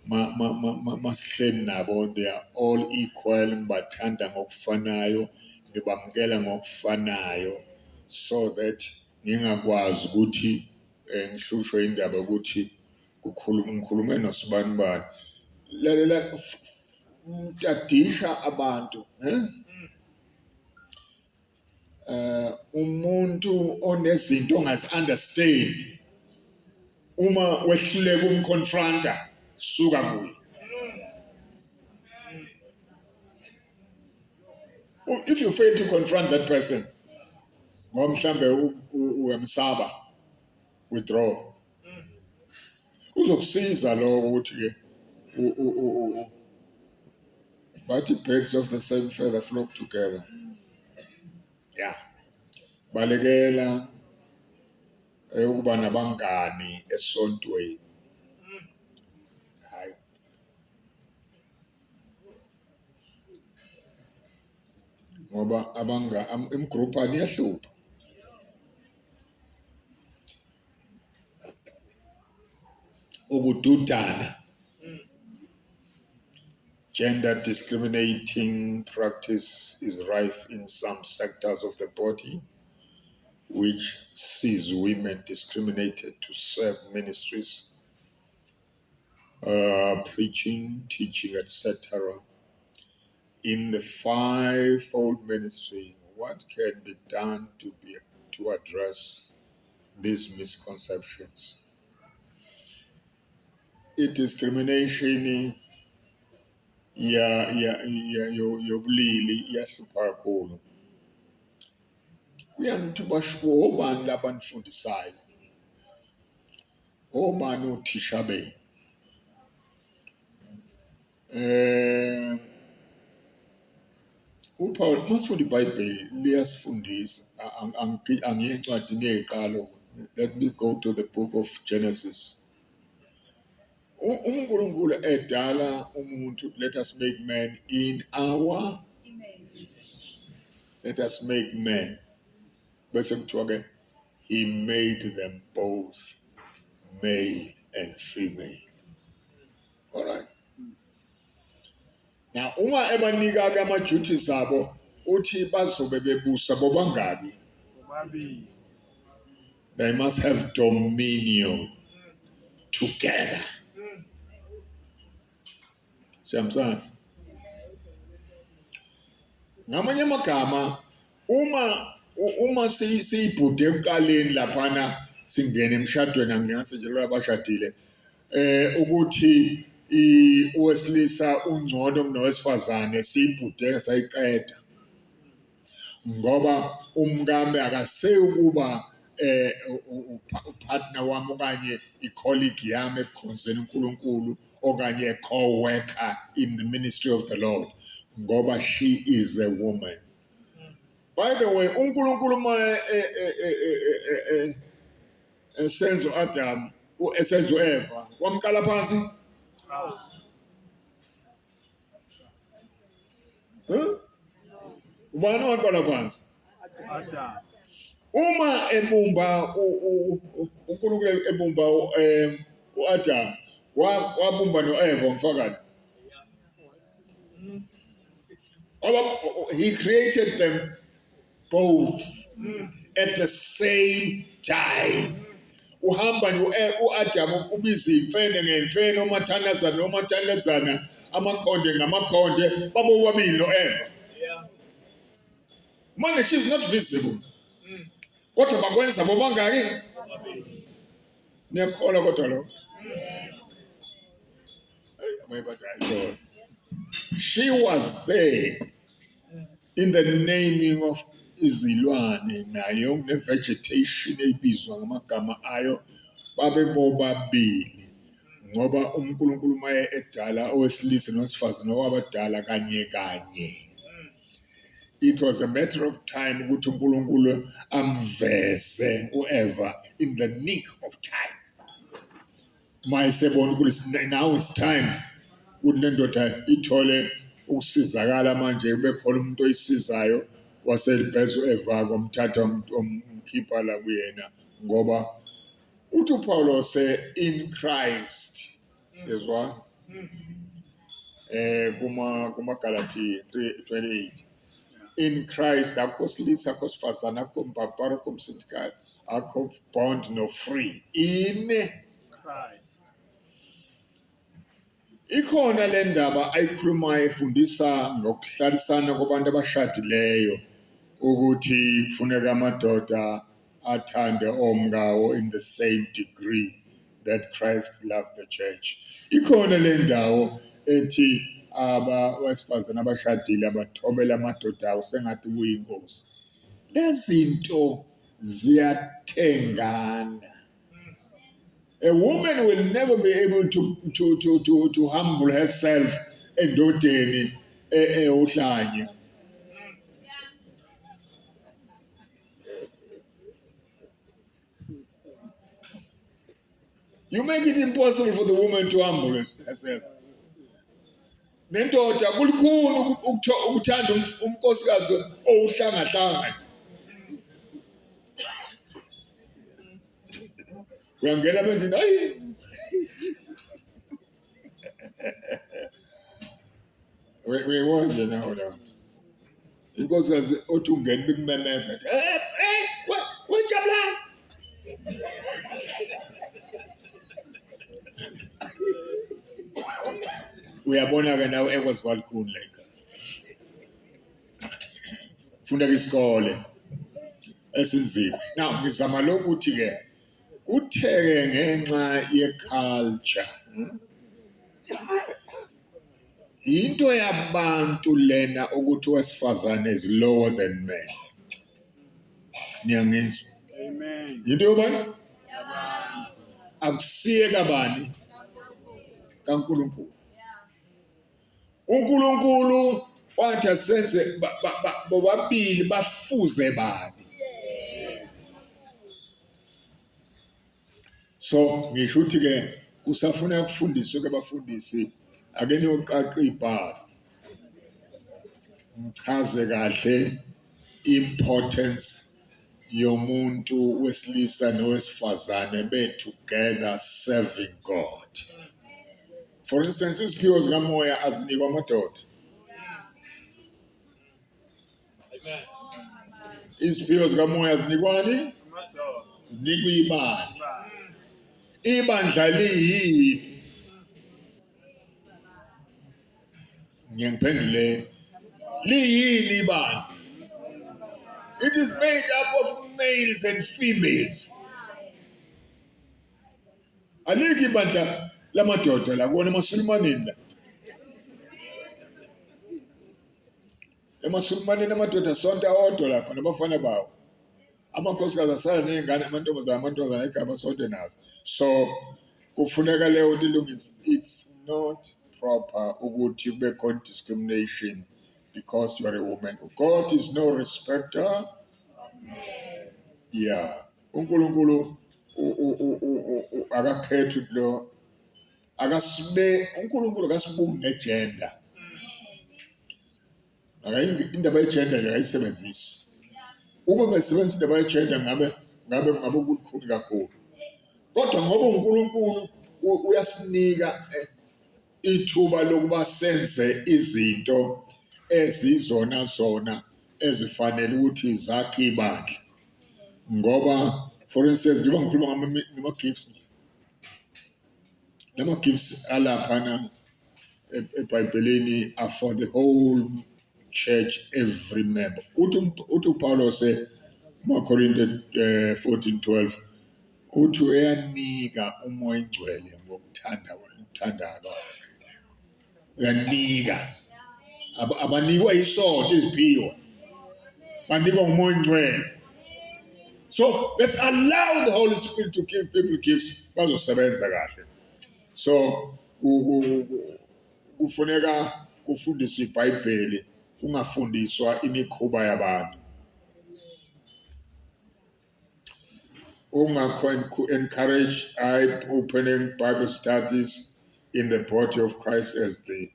Ma ma ma ma masihleli nabo they are all equal, ngibathanda ngokufanayo, ngibamukela ngokufanayo so that ngingakwazi ukuthi ngihlushwe indaba yokuthi kukhuluma ngikhulume nosibanibani. Lalela, tadisha abantu, eh? Umuntu onezinto ongazi-understand uma wehluleka umconfronta, suka kuye. If you fail to confront that person, ngoba mhlambe uyamsaba, withdraw. Kuzokusiza lokho ukuthi ke bathi birds of the same feather flock together. Yeah. Balekela ukuba nabangani esontweni. Hayi. Ngoba abanga imgroup iyahlupha. Ukududana. Gender discriminating practice is rife in some sectors of the body, which sees women discriminated to serve ministries, preaching, teaching, etc. In the fivefold ministry, What can be done to address these misconceptions? I-discrimination ya ya yobulili iyahlupha kakhulu. Kuya ukuthi basho obani labanifundisayo, obani othisha benu. UPaul masifunda iBhayibheli liyasifundisa, angiye encwadini yeziqalo. Let me go to the book of Genesis. UNkulunkulu edala umuntu, let us make man in our image. Let us make man. Bese kuthiwa ke he made them both male and female. All right. Now uma ebanika ke ama duties abo uthi bazobe bebusa bobangaki? Bobabili. They must have dominion together. Siyamsana. Ngamanye amagama uma siyibhude ekuqaleni laphana singena emshadweni, angingathi nje laba abashadile, ukuthi owesilisa ungcono kunowesifazane, siyibhude sayiqeda. Ngoba umkami akaseyukuba upartner wami okanye i-colleague yami ekukhonzeni uNkulunkulu okanye a co-worker in the ministry of the Lord, ngoba she is a woman. By the way, uNkulunkulu uma esenza uAdam, esenza uEva, wamqala phansi? Huh? Ubani owaqala phansi? Adam. Uma ebumba uNkulunkulu ebumba uAdam, wabumba noEva wamfakana. He created them both at the same time. Uhamba uAdam ubiza imfene ngemfene, omathandazana nomathandazana, amakhonde ngamakhonde, babobabili noEva. Manje she's not visible. Kodwa bakwenza bobangaki? Niyakholwa kodwa lokho? She was there in the naming of izilwane nayo ne-vegetation ebizwa ngamagama ayo, babe bobabili, ngoba uNkulunkulu uma edala owesilisa nowesifazane wabadala kanye kanye. It was a matter of time ukuthi uNkulunkulu amveze uEva in the nick of time. Mayesebona ukuthi now it's time ukuthi le ndoda ithole ukusizakala manje, kube khona umuntu oyisizayo, waseveza uEva kwamthatha umkhipha la kuyena, ngoba uthi uPaulose in Christ, siyezwa kuma Galatiya 3:28, in Christ akukho silisa, akukho sifazane, akukho mbabhara, akukho msindikayo, akukho bond no free, in Christ. Ikhona le ndaba ayikhulumayo efundisa ngokuhlalisana kwabantu abashadileyo, ukuthi kufuneka amadoda athande omkawo in the same degree that Christ loved the church. Ikhona le ndawo ethi abesifazane abashadile abathobela amadoda awo sengathi kuyinkosi. Lezinto ziyathengana. A woman will never be able to humble herself endodeni ewuhlanya. You make it impossible for the woman to humble herself. Nendoda kulikhulu ukuthanda umnkosikazi owuhlangahlanga. Uyangena bendini, hayi. Uyibona nje nawe la. Inkosikazi othi ungena bekumemeza ethi, hey, wejabulani. Uyabona ke nawe ekwazi kwalikhuni la ekhaya. Kufuneka isikole esinzima. Now ngizama lokuthi ke kutheke ngenxa ye-culture into yabantu lena ukuthi wesifazane is lower than men. Niyangizwa? Amen. Yinto yobani? Akusiye kabani? KaNkulunkulu. uNkulunkulu wathi asenze bobabili bafuze bani. So ngisho ukuthi ke kusafuna kufundiswe ke bafundisi ake niyoqaqa ibhalo ngichaze kahle importance yomuntu wesilisa nowesifazane be together serving God. For instance, iziphiwo zikamoya azinikwa amadoda. Amen. Iziphiwo zikamoya zinikwani? Zinikwa ibandla. Ibandla liyini? Ngiyangiphenduleni. Liyini ibandla? It is made up of males and females. Alikho ibandla lamadoda la kuwona emasulumaneni la. Emasulumaneni amadoda sonke awodwa lapha nabafana bawo. Amakhosikazi asala nezingane amantombazane amantombazane egama sonke nazo. So kufuneka leyo nto ilungise. It's not proper ukuthi kube khona discrimination because you are a woman. God is no respecter. Yeah. uNkulunkulu akakhethi lo akasibe uNkulunkulu akasibuki ngegender. Indaba yegender nje akayisebenzisi. Uma besebenzisa indaba yegender ngabe ngabe ngabe kukhulu kakhulu. Kodwa ngoba uNkulunkulu uyasinika eh, ithuba lokuba senze izinto ezizona zona ezifanele ukuthi zakhe ibandla. Ngoba for instance njengoba ngikhuluma ngama-gifts lama gifts alaphana eBhayibhelini are for the whole church every member. Uthi uthi uPawulos kumaKorinte 14:12 eh, uthi uyanika umoya ingcwele ngokuthanda ukuthanda kwakhe. Uyanika. Abanikwa isonto iziphiwo. Banikwa umoya ingcwele. So let's allow the Holy Spirit to give people gifts bazosebenza kahle. So kufuneka kufundiswe iBhayibheli kungafundiswa imikhuba yabantu. Ungakho encourage eye opening Bible studies in the body of Christ as the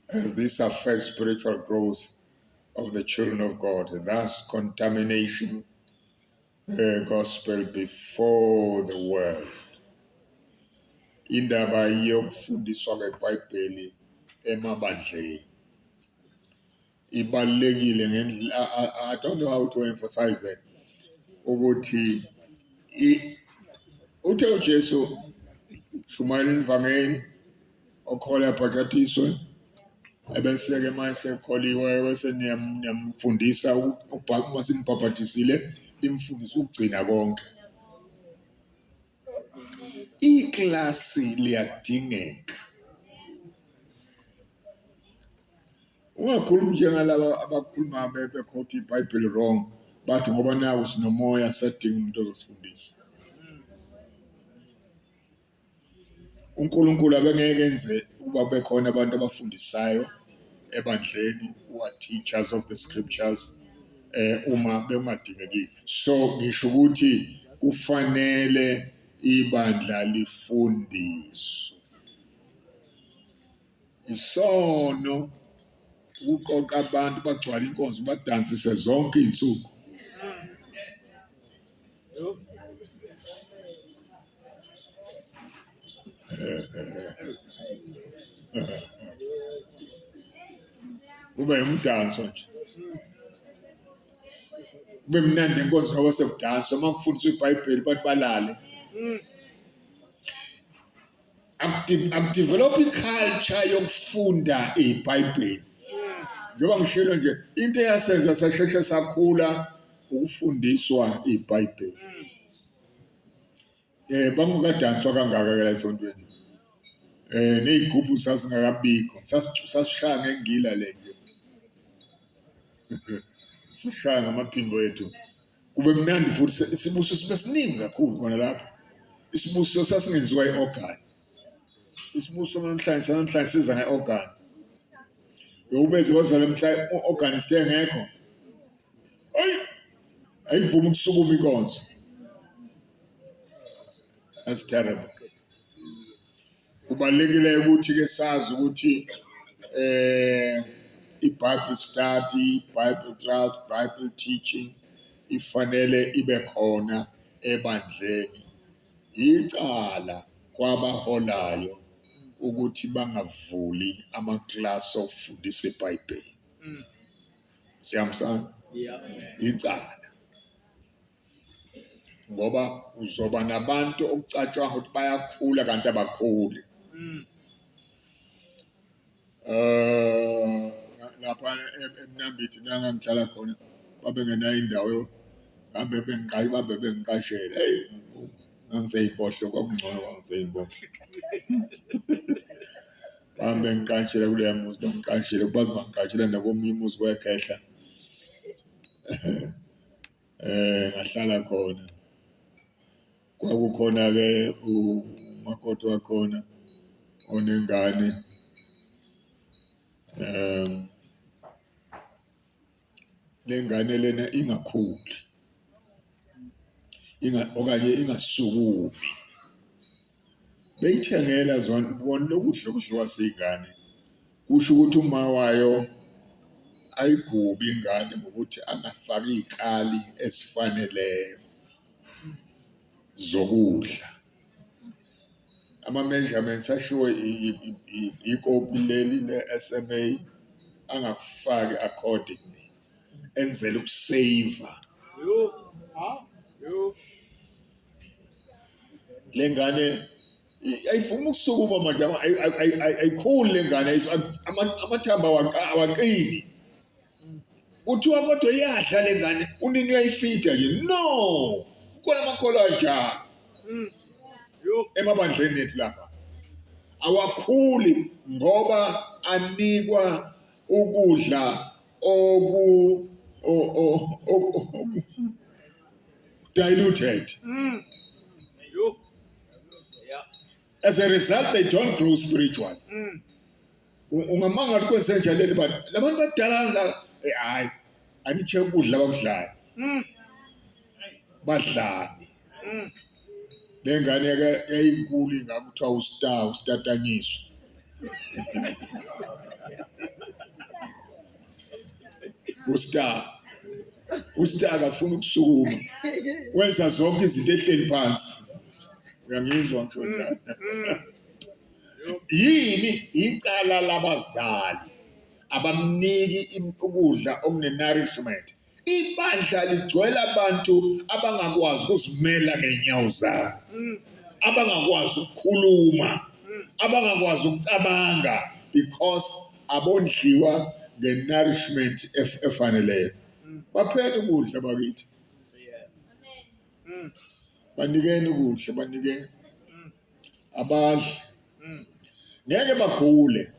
as this affects spiritual growth of the children of God, thus contamination the gospel before the world. Indaba yokufundiswa kweBhayibheli emabandleni ibalulekile ngendlela I don't know how to emphasize that ukuthi uthe uJesu shumayela ivangeli okholwa abhajadiswe ebese-ke uma esekholiwe bese niyamfundisa uma simbhabhadisile nimfundise ukugcina konke. Iklasi liyadingeka. Ungakhulumi njengalaba abakhuluma bekhotha iBhayibheli wrong bathi ngoba naku sinomoya sadinga umuntu ozosifundisa. uNkulunkulu abengeke enze ukuba kube khona abantu abafundisayo ebandleni who are teachers of the scriptures eh uma bengadingekile. So ngisho ukuthi kufanele ibandla lifundiswe. Isono ukuqoqa abantu bagcwale inkonzo badansise zonke izinsuku. Kube umdanso nje. Kube mnandi nenkonzo ngoba sekudanswa uma kufundiswa iBhayibheli abantu balale. Akudevelop iculture yokufunda iBhayibheli. Njengoba ngishilo nje, into eyasenza sasheshe sakhula ukufundiswa iBhayibheli. Eh bangukadanswa kangaka ke la esontweni. Eh nezigubhu sasingakabikho. Sasishaya ngengila le nje. Sishaya ngamaphimbo ethu. Kube mnandi futhi isibusiso sibe siningi kakhulu khona lapho. Isibusiso sasingenziwa i-organ. Isibusiso namhlanje sanamhlanje siza nge-organ. Yowubeze bazale mhla u-organist engekho. Ayi ayivumi ukusukuma inkonzo. That's terrible. Kubalulekile ukuthi ke sazi ukuthi eh iBible study, Bible class, Bible teaching ifanele ibe khona ebandleni. Yicala kwabaholayo ukuthi bangavuli amaklasi okufundisa iBhayibheli. Siyahambisana? Yicala. Ngoba uzoba nabantu okucatshangwa ukuthi bayakhula kanti abakhuli. Eh lapha eMnambithi la ngangihlala khona babengenayo indawo hambe bengiqashe babe bengiqashele. Hey ngangiseyimpohlo kwakungcono kwangiseyimpohlo. Bahambe bengiqashele kuleya muzi bangiqashele baze bangiqashele nakomunye umuzi wekhehla. Eh ngahlala khona. Kwakukhona ke umakoti wakhona onengane lengane lena ingakhuli inga okanye ingasukumi. Beyithengela zona bona lokudla okudliwa zingane kusho ukuthi uma wayo ayigubi ingane ngokuthi angafaki iy'kali ezifaneleyo zokudla. Ama-measurements ashiwo ikopi leli le-S_M_A angakufaki accordingly enzela ukuseyiva. Le ngane ayifuni ukusukuma manje ayikhuli le ngane amathambo awaqini. Kuthiwa kodwa iyadla le ngane unini uyayifida nje no kukhona amakholwa anjalo emabandleni ethu lapha awakhuli ngoba anikwa ukudla oku diluted. As a result they don't grow spiritual. Ungamanga ukuthi kwenze njani leli bantu labantu badala kangaka eh, hayi anitshe ukudla abakudlayo. Badlani. Le ngane ke yayinkulu ingaka kuthiwa ustar ustatanyiswa. Ustar. Ustar akafuni ukusukuma. Wenza zonke izinto ehleli phansi. Uyangizwa ngisho njalo. Yini icala labazali abamniki ukudla okune-nourishment. Ibandla ligcwele abantu abangakwazi ukuzimela ngezinyawo zabo, abangakwazi ukukhuluma, abangakwazi ukucabanga because abondliwa nge-nourishment efaneleyo. Bapheni ukudla bakithi. Banikeni ukudla, banikeni. Abadli. Ngeke bagule.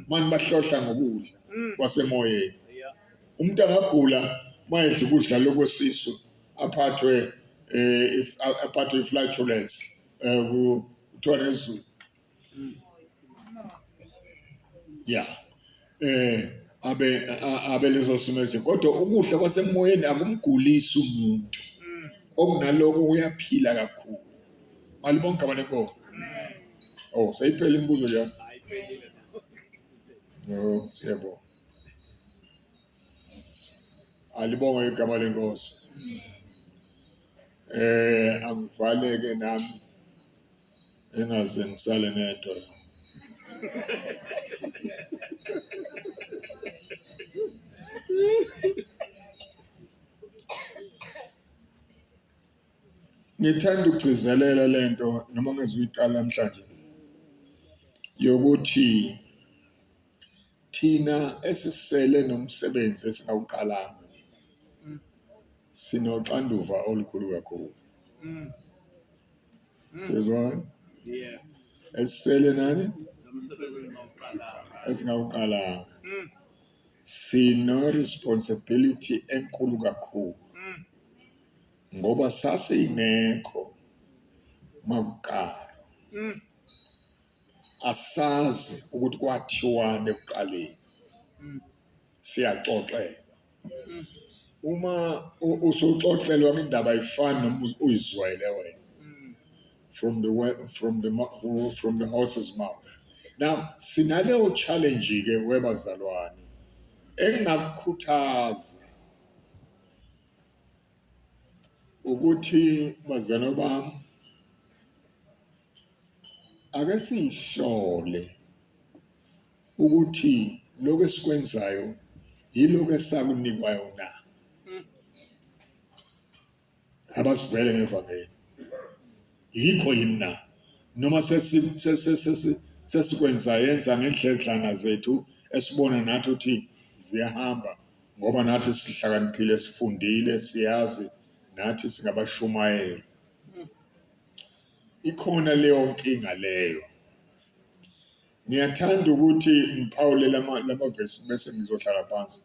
Mani bahlohla ngokudla kwasemoyeni. Umuntu angagula mayedla ukudla lokwesisu aphathwe eh aphathwe flatulence eh kuthiwa ngesiZulu. Yeah. Eh abe abe leso simo esi kodwa ukudla kwasemoyeni akumgulisi umuntu. Okunaloko uyaphila kakhulu. Malibonke igama lenkosi. Oh, seyiphela imibuzo nje. No, siyabonga. Alibongwe igama lenkosi. Eh angivaleke nami engaze ngisale ngedwa la. Ngithanda ukugcizelela lento noma ngezuyiqala namhlanje yokuthi. Thina esisele nomsebenzi esingawuqalanga sinoxanduva olukhulu kakhulu. Siyezwana? Yeah. Esisele nani? Nomsebenzi esingawuqalanga. Esingawuqalanga. Sino responsibility enkulu kakhulu. Ngoba sasingekho makuqala. Asazi ukuthi kwathiwani ekuqaleni. Siyaxoxelwa. Uma usuxoxelwa indaba ayifani noma uyizwele wena. From the from the from the horse's mouth. Now sinaleyo challenge ke webazalwane engingakukhuthaza ukuthi bazalwane bami ake siyihlole ukuthi lokho esikwenzayo yilokho esakunikwayo na abasizele ngevangeli yikho yini na noma sesikwenza yenza ngendledlana zethu esibona nathi ukuthi ziyahamba ngoba nathi sihlakaniphile sifundile siyazi nathi singabashumayeli ikhona leyo nkinga leyo. Ngiyathanda ukuthi ngiphawule lamavesi bese ngizohlala phansi.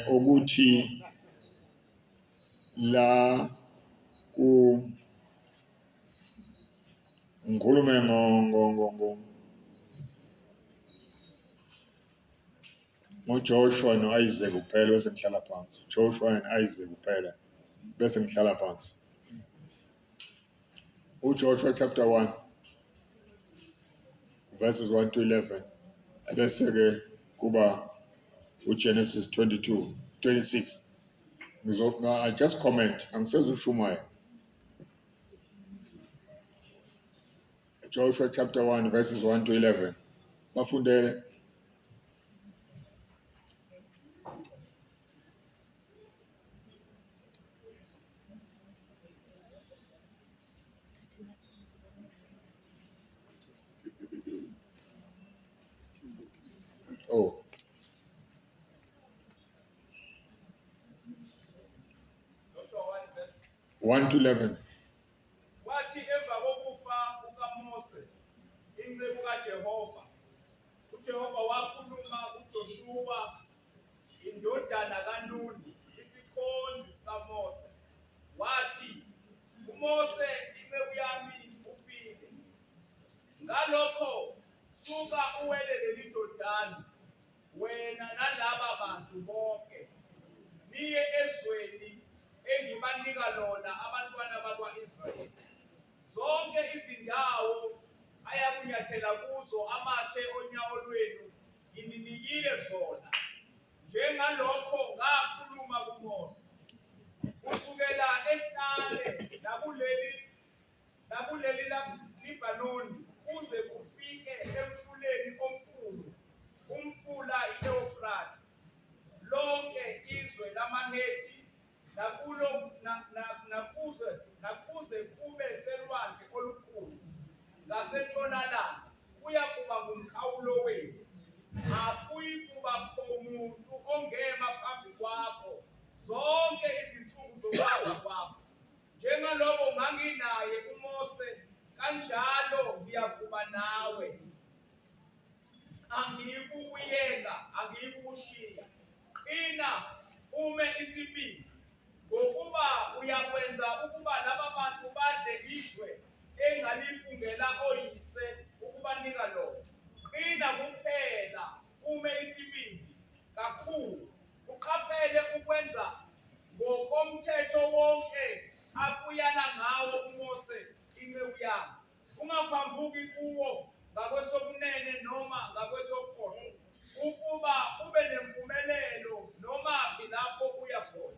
Ukuthi la ku ngikhulume ngo ngo ngo ngo ngoJoshua no-Isaac kuphela bese ngihlala phansi. Joshua and Isaac kuphela bese ngihlala phansi. UJoshua chapter 1 verses 1 to 11 ebese ke kuba uGenesis 22 26. Ngizo I just comment, angisezushumayela. Joshua chapter 1 verses 1 to 11. Bafundele. Oh. Joshua 1 verse 1 to 11. Kwathi emva kokufa kukaMose, inceku kaJehova, uJehova wakhuluma kuJoshuwa indodana kaNuni, isikhonzi sikaMose, wathi, UMose inceku yami ufile. Ngalokho suka uwele leli Jordani, wena nalaba bantu bonke, niye ezweni engibanika lona abantwana bakwa-Israyeli. Zonke izindawo ayakunyathela kuzo amathe onyawo lwenu ngininikile zona, njengalokho ngakhuluma kuMose. Kusukela ehlane nakuleli nakuleli laLibhanoni kuze kufike emfuleni omkhulu, umfula i-Ewufrathe, lonke izwe lamaHeti nakulo nakuze nakuze kube selwandle olukhulu ngasentshonalanga kuyakuba ngumkhawulo wenu. Akuyikubakho muntu ongema phambi kwakho zonke izinsuku zokuhamba kwakho. Njengaloko nganginaye uMose, kanjalo ngiyakuba nawe. Angiyikukuyeka, angiyikukushiya. Qina, ume isibindi, ngokuba uyakwenza ukuba laba bantu badle izwe engalifungela oyise ukubanika lona. Qina kuphela, ume isibindi kakhulu, uqaphele ukwenza ngokomthetho wonke akuyala ngawo uMose inceku yami. Ungaphambuki kuwo ngakwesokunene noma ngakwesokhohlo, ukuba ube nempumelelo nomaphi lapho uya khona.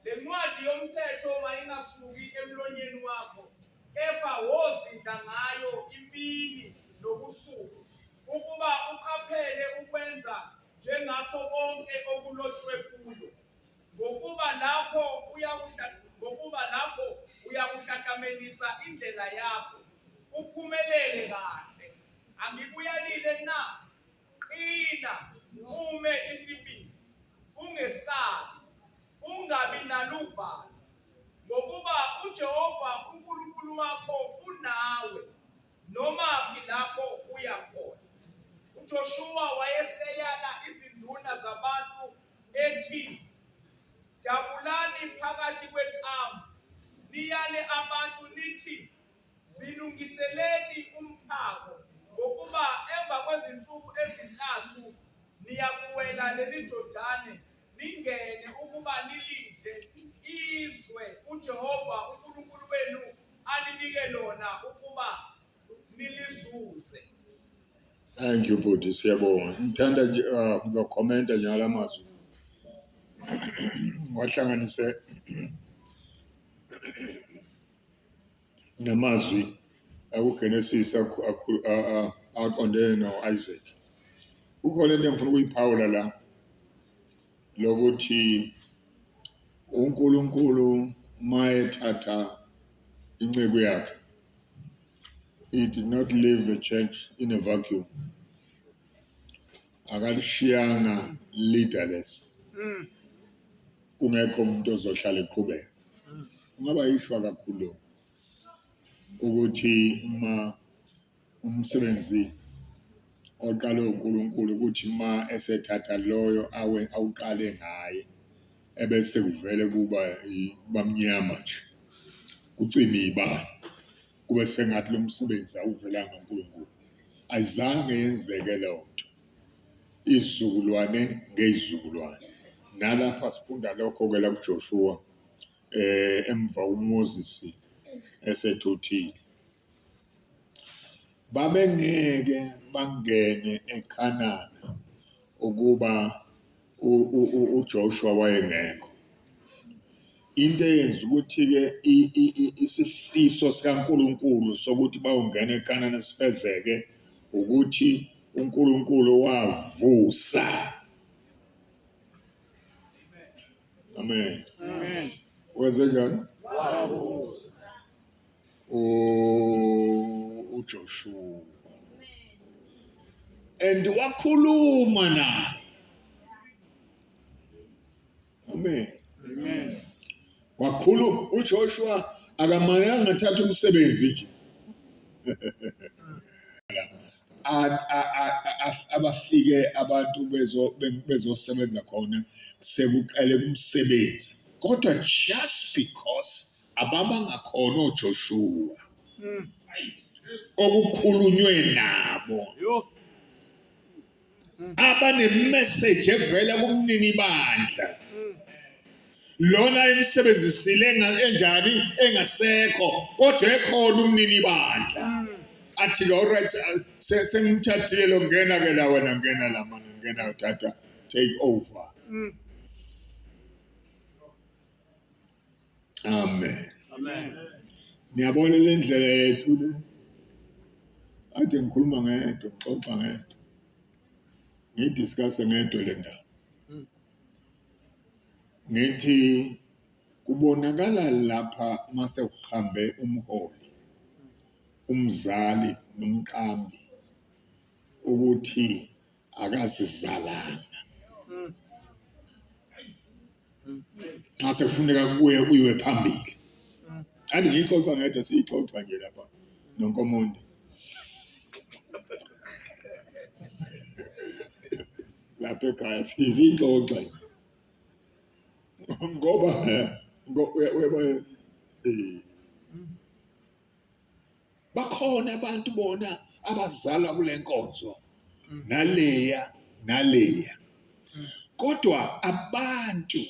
Le ncwadi yomthetho mayingasuki emlonyeni wakho, kepha wozindla ngayo imini nobusuku, ukuba uqaphele ukwenza njengakho konke okulotshwe kuyo. Ngokuba lapho ngokuba lapho uyakuhlahlamelisa indlela yakho, uphumelele kahle. Angikuyalile na? Qina, ume isibindi, ungesabi, ungabi naluvalo, ngokuba uJehova uNkulunkulu wakho unawe nomaphi lapho uya khona. UJoshuwa wayeseyala izinduna zabantu ethi, Dabulani phakathi kwekamu, niyale abantu nithi, Zilungiseleni umphako, ngokuba emva kwezinsuku ezintathu niyakuwela leli Jordani ningene ukuba nilidle izwe uJehova uNkulunkulu wenu aninike lona ukuba nilizuze. Thank you bhuti, siyabonga. Ngithanda nje ngizokhomenta nje ngala mazwi. Wahlanganise namazwi akuGenesis aqondene no-Isaac. Kukhona into engifuna ukuyiphawula la lokuthi uNkulunkulu mayethatha inceku yakhe he did not leave the church in a vacuum akalishiyanga leaderless kungekho umuntu ozohlala eqhubeka kungaba yishwa kakhulu lokho ukuthi uma umsebenzi oqale uNkulunkulu ukuthi uma esethatha loyo awe awuqale ngaye ebese kuvele kuba bamnyama nje kucime ibani kube sengathi lo msebenzi awuvelanga uNkulunkulu ayizange yenzeke leyo nto izizukulwane ngezizukulwane. Nalapha sifunda lokho-ke la kuJoshuwa emva uMoses esethuthile. Babengeke bangene eKhanana ukuba uJoshua wayengekho. Into eyenza ukuthi-ke isifiso sikaNkulunkulu sokuthi bawungena eKanana sifezeke ukuthi uNkulunkulu wavusa. Amen. Amen. Wenze njani? Wavusa. uJoshua. And wakhuluma naye. Amen. Amen. Wakhuluma uJoshua akamananga ngathatha umsebenzi nje. Abafike abantu bezo bezosebenza khona sekuqale kumsebenzi kodwa just because ababangakhona oJoshua okukhulunywe nabo abanemessage evela kumnini bandla lona emsebenzisile enjani engasekho kodwa ekhona umnini bandla athi ke alright sengimthathile lo ngena ke la wena ngena la mana ngena thatha take over Amen. Amen. Niyabona le ndlela yethu le. Ade ngikhuluma ngedwa, ngixoxa ngedwa. Ngidiscuss ngedwa le ndaba. Ngithi kubonakala lapha mase kuhambe umholi, umzali nomqambi ukuthi akazizalanga. Nxa sekufuneka kubuye kuyiwe phambili. Andi ngiyixoxa ngedwa siyixoxa nje lapha noNkomonde. Lapha ekhaya siyixoxa nje. Ngoba uyabona bakhona abantu bona abazalwa kule nkonzo naleya naleya kodwa abantu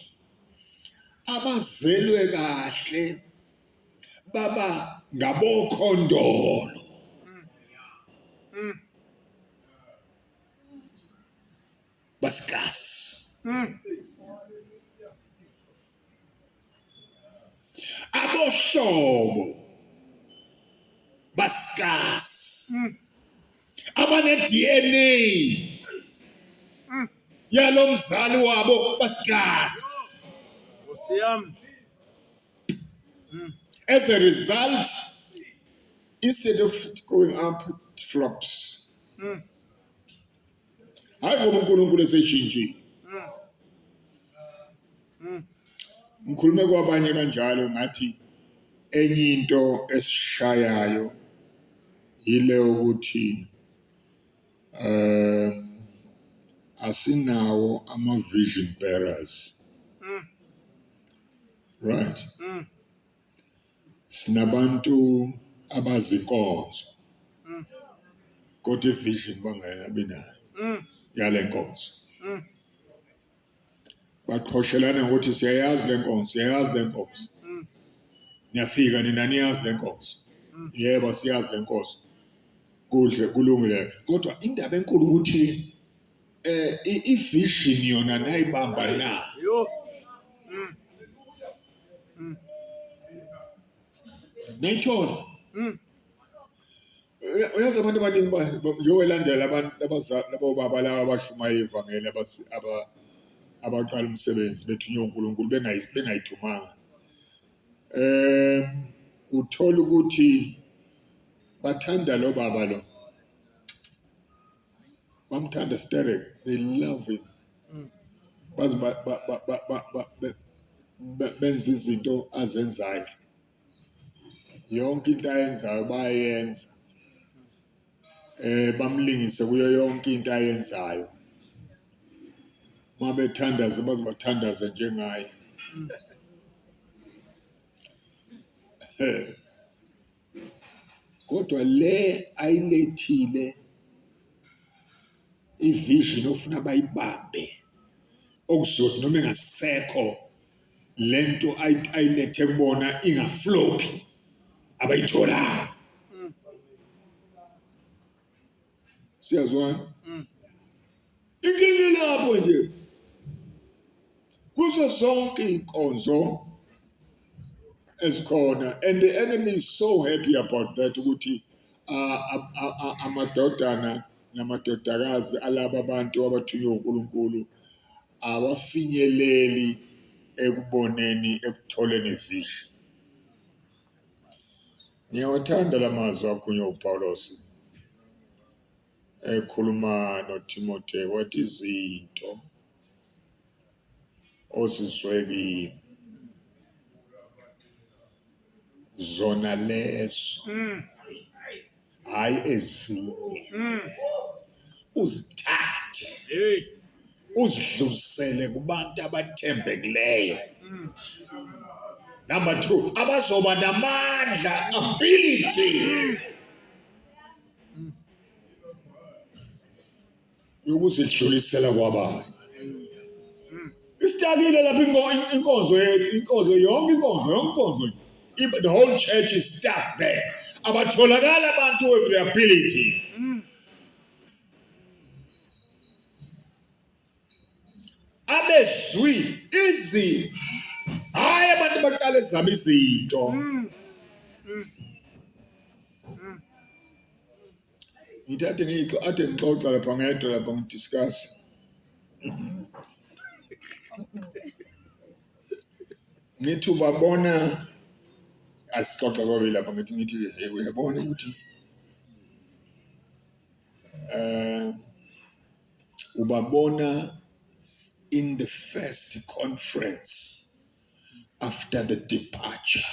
abazelwe kahle baba ngabokhondolo basikasi abohlobo basikasi abane DNA yalomzali wabo basikasi Nkosi yami. As a result, instead of going up, it flops. Hayi ngoba uNkulunkulu eseshintshile. Ngikhulume kwabanye kanjalo ngathi enye into esishayayo yile ukuthi asinawo ama-vision bearers. Right? Sinabantu abazinkonzo kodwa i-vision bangayabi nayo yale nkonzo. Baqhoshelana ngokuthi siyayazi le nkonzo, siyayazi le nkonzo. Niyafika nina niyazi le nkonzo. Yebo siyazi le nkonzo. Kuhle kulungile. Kodwa indaba enkulu ukuthi eh i-vision yona nayibamba na. Yo. Nayithola. Uyazi abantu abaningi njengoba elandela abantu labo baba laba abashumayela ivangeli abaqala umsebenzi bethunywe uNkulunkulu bengayithumanga. Uthola ukuthi bathanda lo baba lo. Bamthanda sterek, they love him. Baze benza izinto azenzayo. Yonke into ayenzayo bayayenza. Eh bamlingise kuyo yonke into ayenzayo. Uma bethandaza baze bathandaze njengaye. Kodwa le ayilethile ivision ofuna bayibambe okuzothi noma engasekho lento ayilethe kubona ingaflophi abayitholanga. Siyazwana? Inkinga lapho nje kuzo zonke inkonzo ezikhona and the enemy is so happy about that ukuthi amadodana namadodakazi alaba abantu abathunywe uNkulunkulu awafinyeleli ekuboneni ekutholeni ivision. Ngiyawathanda la mazwi akhulunywa uPawulos ekhuluma noThimotheo wathi izinto ozizwe kimi zona lezo hayi ezinye uzithathe uzidlulisele kubantu abathembekileyo. Number 2, abazoba namandla, ability yokuzidlulisela kwabanye. Isitakile lapha inkonzo yethu, inkonzo yonke, inkonzo yonke, inkonzo the whole church is stuck there. Abatholakala abantu with the ability. Abezwi izi hayi abantu baqala ezabo izinto. Ngithi ade ngixo ade ngixoxa lapha ngedwa lapha ngidiscuss. Ngithi ubabona asixoxa kwabili lapha ngithi ngithi hey uyabona ukuthi eh ubabona in the first conference after the departure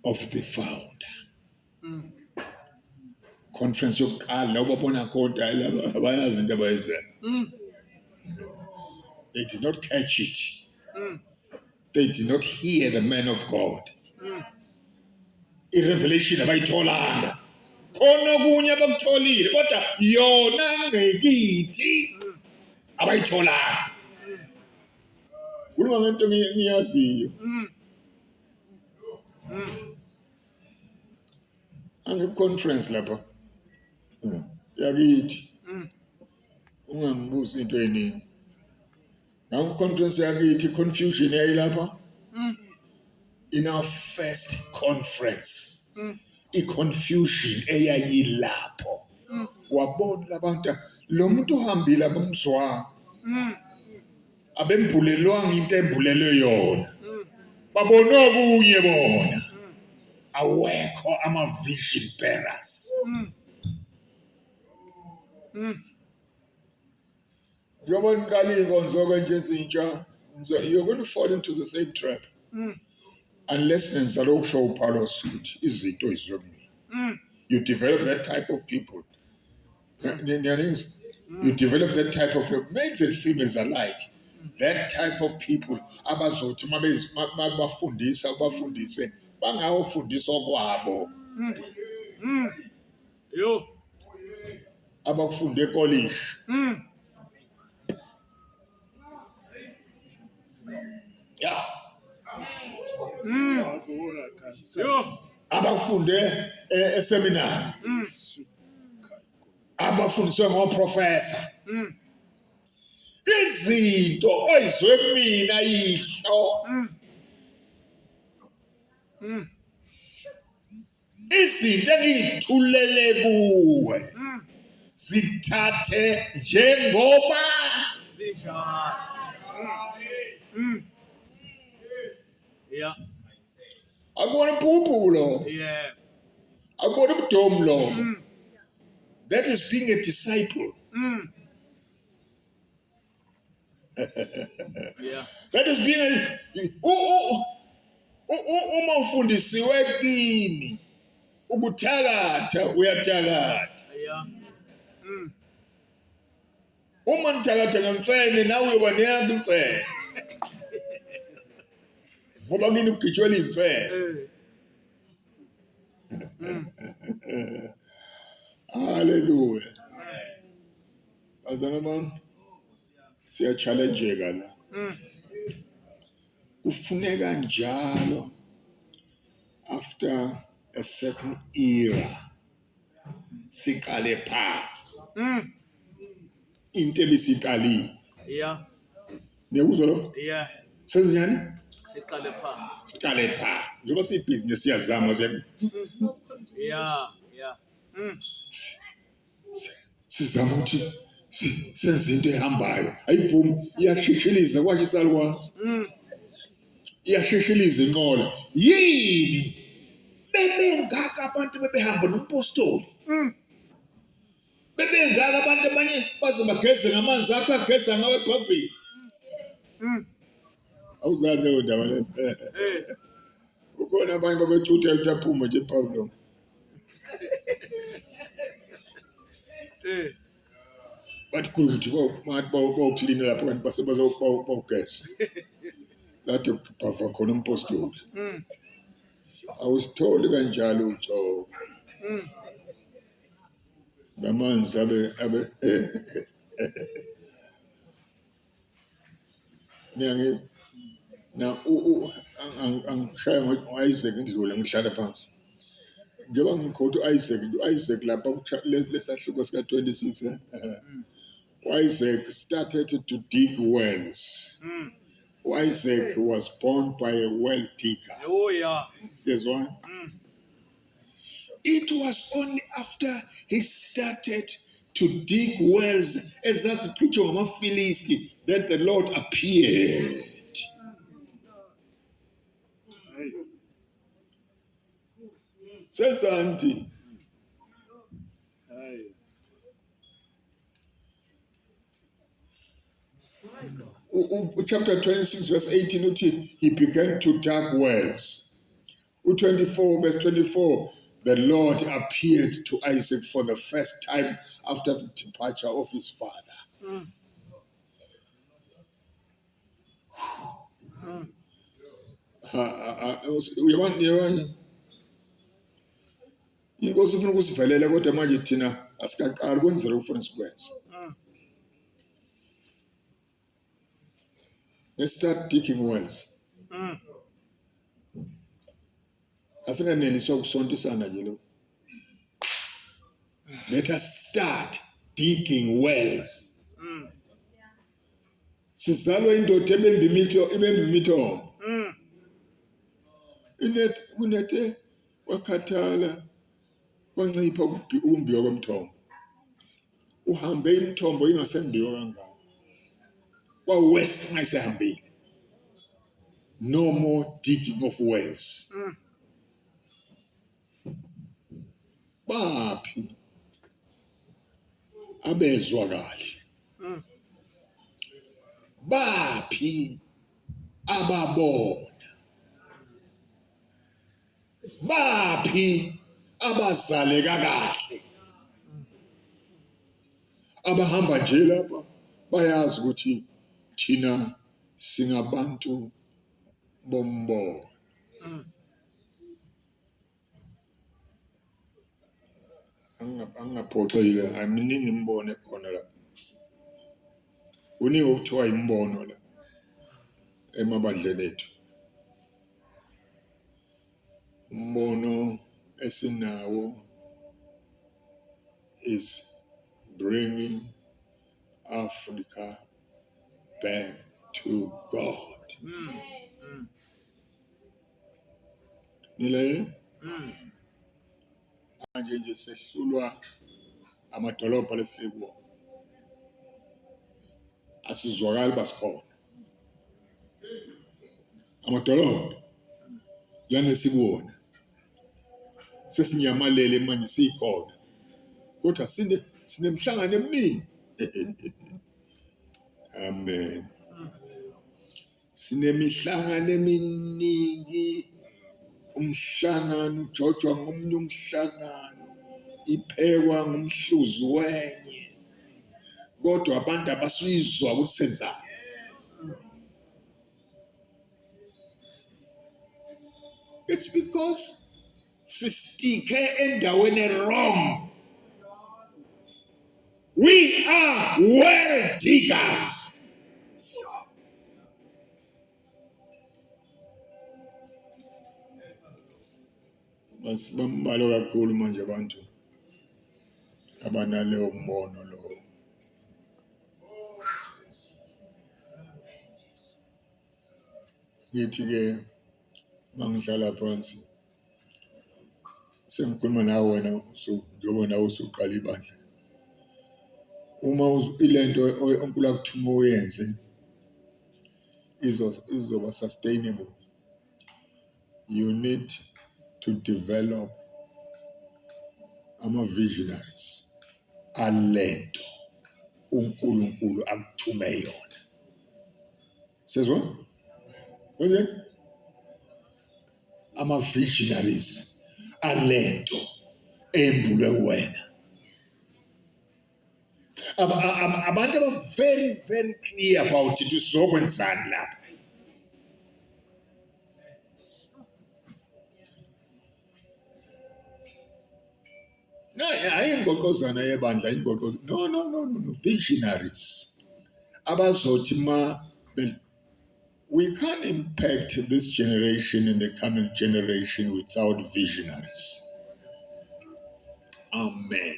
of the founder. Conference yokuqala la ubabona khona hayi laba abayazi into abayenzayo. They did not catch it. They did not hear the man of God. I-revelation abayitholanga. Khona okunye abakutholile kodwa yona ngqikithi abayitholanga. Khuluma ngento engiyaziyo. Angiku-conference lapha. Yakithi. Ungangibuzi into eningi. Ngaku-conference yakithi confusion yayilapha. In our first conference. I-confusion eyayilapho. Wabona labantu lo muntu uhambile abamzwanga. Abembulelwanga into embulelwe yona. Babona okunye bona. Awekho ama-vision bearers. Njengoba niqala iy'nkonzo-ke nje ezintsha, you're going to fall into the same trap. Unless nenza lokhu kusho uPaulos ukuthi izinto izwe kumina. You develop that type of people. Niyanizwa? You develop that type of males and females alike. That type of people abazothi uma bafundisa ubafundise bangawufundisa okwabo. Yo. Abakufunde ekolishi. Yeah. Yo. Abakufunde eseminari. Abafundiswe ngoprofessor. Izinto oyizwe kumina yihlo. Izinto engiyithulele kuwe. Zithathe njengoba Zinjalo. Yeah. Akubona impuphu lo. Akubona ubudomu lo. That is being a disciple. That is being a uma ufundisiwe kini ukuthakatha uyathakatha. Uma nithakatha ngemfene nawe uyoba neyakho imfene. Ngoba kini kugitshwela imfene. Hallelujah. Bazalwane bami, siya-challengeka la. Kufuneka njalo after a certain era siqale phansi. Into ebisiqalile. Niyakuzwa lokho? Yeah. Senzenjani? Siqale phansi. Siqale phansi. Njengoba siyibhizinisi siyazama siya Yeah. Sizama ukuthi senze into ehambayo. Ayivumi, iyashishiliza kwasho isalukwazi. Iyashishiliza inqola. Yini? Bebengaka abantu bebehamba nompostoli. Bebengaka abantu abanye baze bageze ngamanzi akhe ageza ngawo ebhavini. Awuzazi leyo ndaba lezo. Kukhona abanye babecutha ukuthi aphume nje eBhabhiloni. Bathi khulu nje bathi bawuklina lapho kanti base bawugeza. Lade kubhava khona umpostoli. Awusitholi kanjalo ucobo. Ngamanzi abe Ngiyangi na angishaya ngo-Isaac ngidlule ngihlale phansi. Njengoba ngikhotha u-Isaac nje u-Isaac lapha lesahluko sika-26 u-Isaac started to dig wells. U-Isaac was born by a well digger. Oh yeah. Siyezwana? It was only after he started to dig wells ezaziqhutshwa ngamaFilisti that the Lord appeared. Sezanti. Chapter 26 verse 18 uthi he began to dig wells. U24 verse 24, the Lord appeared to Isaac for the first time after the departure of his father. Uyabona uyabona inkosi ifuna ukusivelela kodwa manje thina asikaqali kwenzela ukufuna sikwenze. Let's start digging wells. Asinganeliswa ukusontisana nje lo. Let us start digging wells. Sizalwa indoda ebemba imitho ibemba imithombo. Inet kunethe wakhathala kwancipha ukumbiwa komthombo. Uhambe imithombo ingasembiwa kangaka. Kwa-worse ngasehambile. No more digging of wells. Baphi abezwa kahle? Baphi ababona? Baphi abazaleka kahle? Abahamba nje lapha bayazi ukuthi thina singabantu bombono. Angingaphoxeki miningi imibono ekhona la. Kuningi okuthiwa imibono la emabandleni ethu. Umbono esinawo is bringing Africa back to God. Nilalele? Manje nje sehlulwa amadolobha lesihleli kuwona. Asizwakali basikhona. Amadolobha lana esikuwona sesinyamalele manje sikhona. Kodwa sine sinemhlangano eminingi. Amen. Sinemihlangano eminingi, umhlangano ujojwa ngomunye umhlangano, iphekwa ngumhluzi wenye, kodwa abantu abasuyizwa ukuthi senzani. It's because sistike endaweni wrong. We are well diggers. Basibambalwa kakhulu manje abantu abanaleyo mbono lowo. Ngithi ke mangihlala phansi sengikhuluma nawe wena njengoba nawe usuqala ibandla uma ilento uNkulunkulu akuthuma uyenze izoba sustainable you need to develop ama-visionaries alento uNkulunkulu akuthume yona. Sezwa? Kwenze? Ama-visionaries alento embulwe kuwena. Abantu aba very very clear about it sizokwenzani lapha. Hayi ingoqozana yebandla ingoqo no no no no no visionaries abazothi ma we can't impact this generation and the coming generation without visionaries. Amen.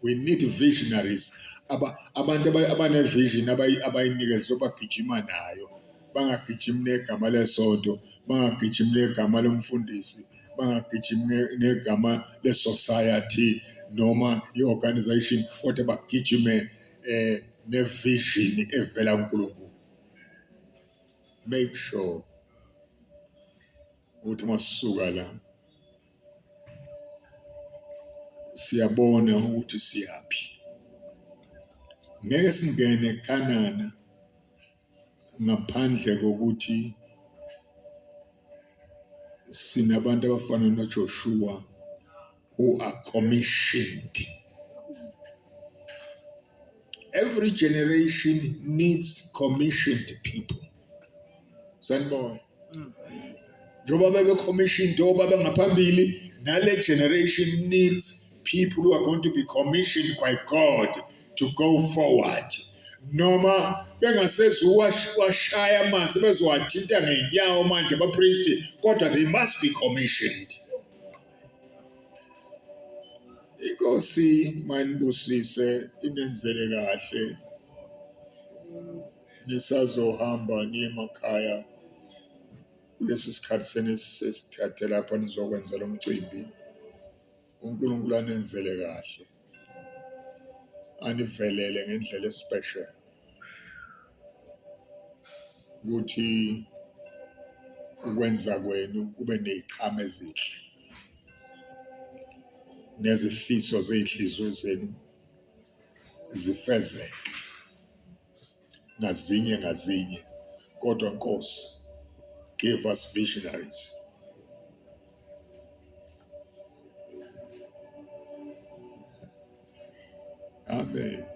We need visionaries. Aba abantu abane vision abayinikezwe bagijima nayo. Bangagijimi negama lesonto, bangagijimi negama lomfundisi, bangagijimi negama le-society noma i-organization kodwa bagijime eh ne-vision evela kuNkulunkulu. Make sure ukuthi uma sisuka la siyabona ukuthi siyaphi. Ngeke singene eKhanana ngaphandle kokuthi sinabantu abafana noJoshua who are commissioned. Every generation needs commissioned people. Sanibona. Njengoba bebe-commissioned obaba ngaphambili, nale generation needs people who are going to be commissioned by God to go forward. Noma bengasezuwashaya amanzi bezowathinta ngey'nyawo manje abapristi, kodwa they must be commissioned. Inkosi mayinibusise inenzele kahle nisazohamba niye emakhaya kulesi sikhathi senisesithathe lapha nizokwenza lo mcimbi. UNkulunkulu anenzele kahle anivelele ngendlela especial ukuthi ukwenza kwenu kube neziqhamo ezinhle nezifiso zezinhliziyo zenu zifezeke. Ngazinye ngazinye. Kodwa Nkosi, give us visionaries. Amen.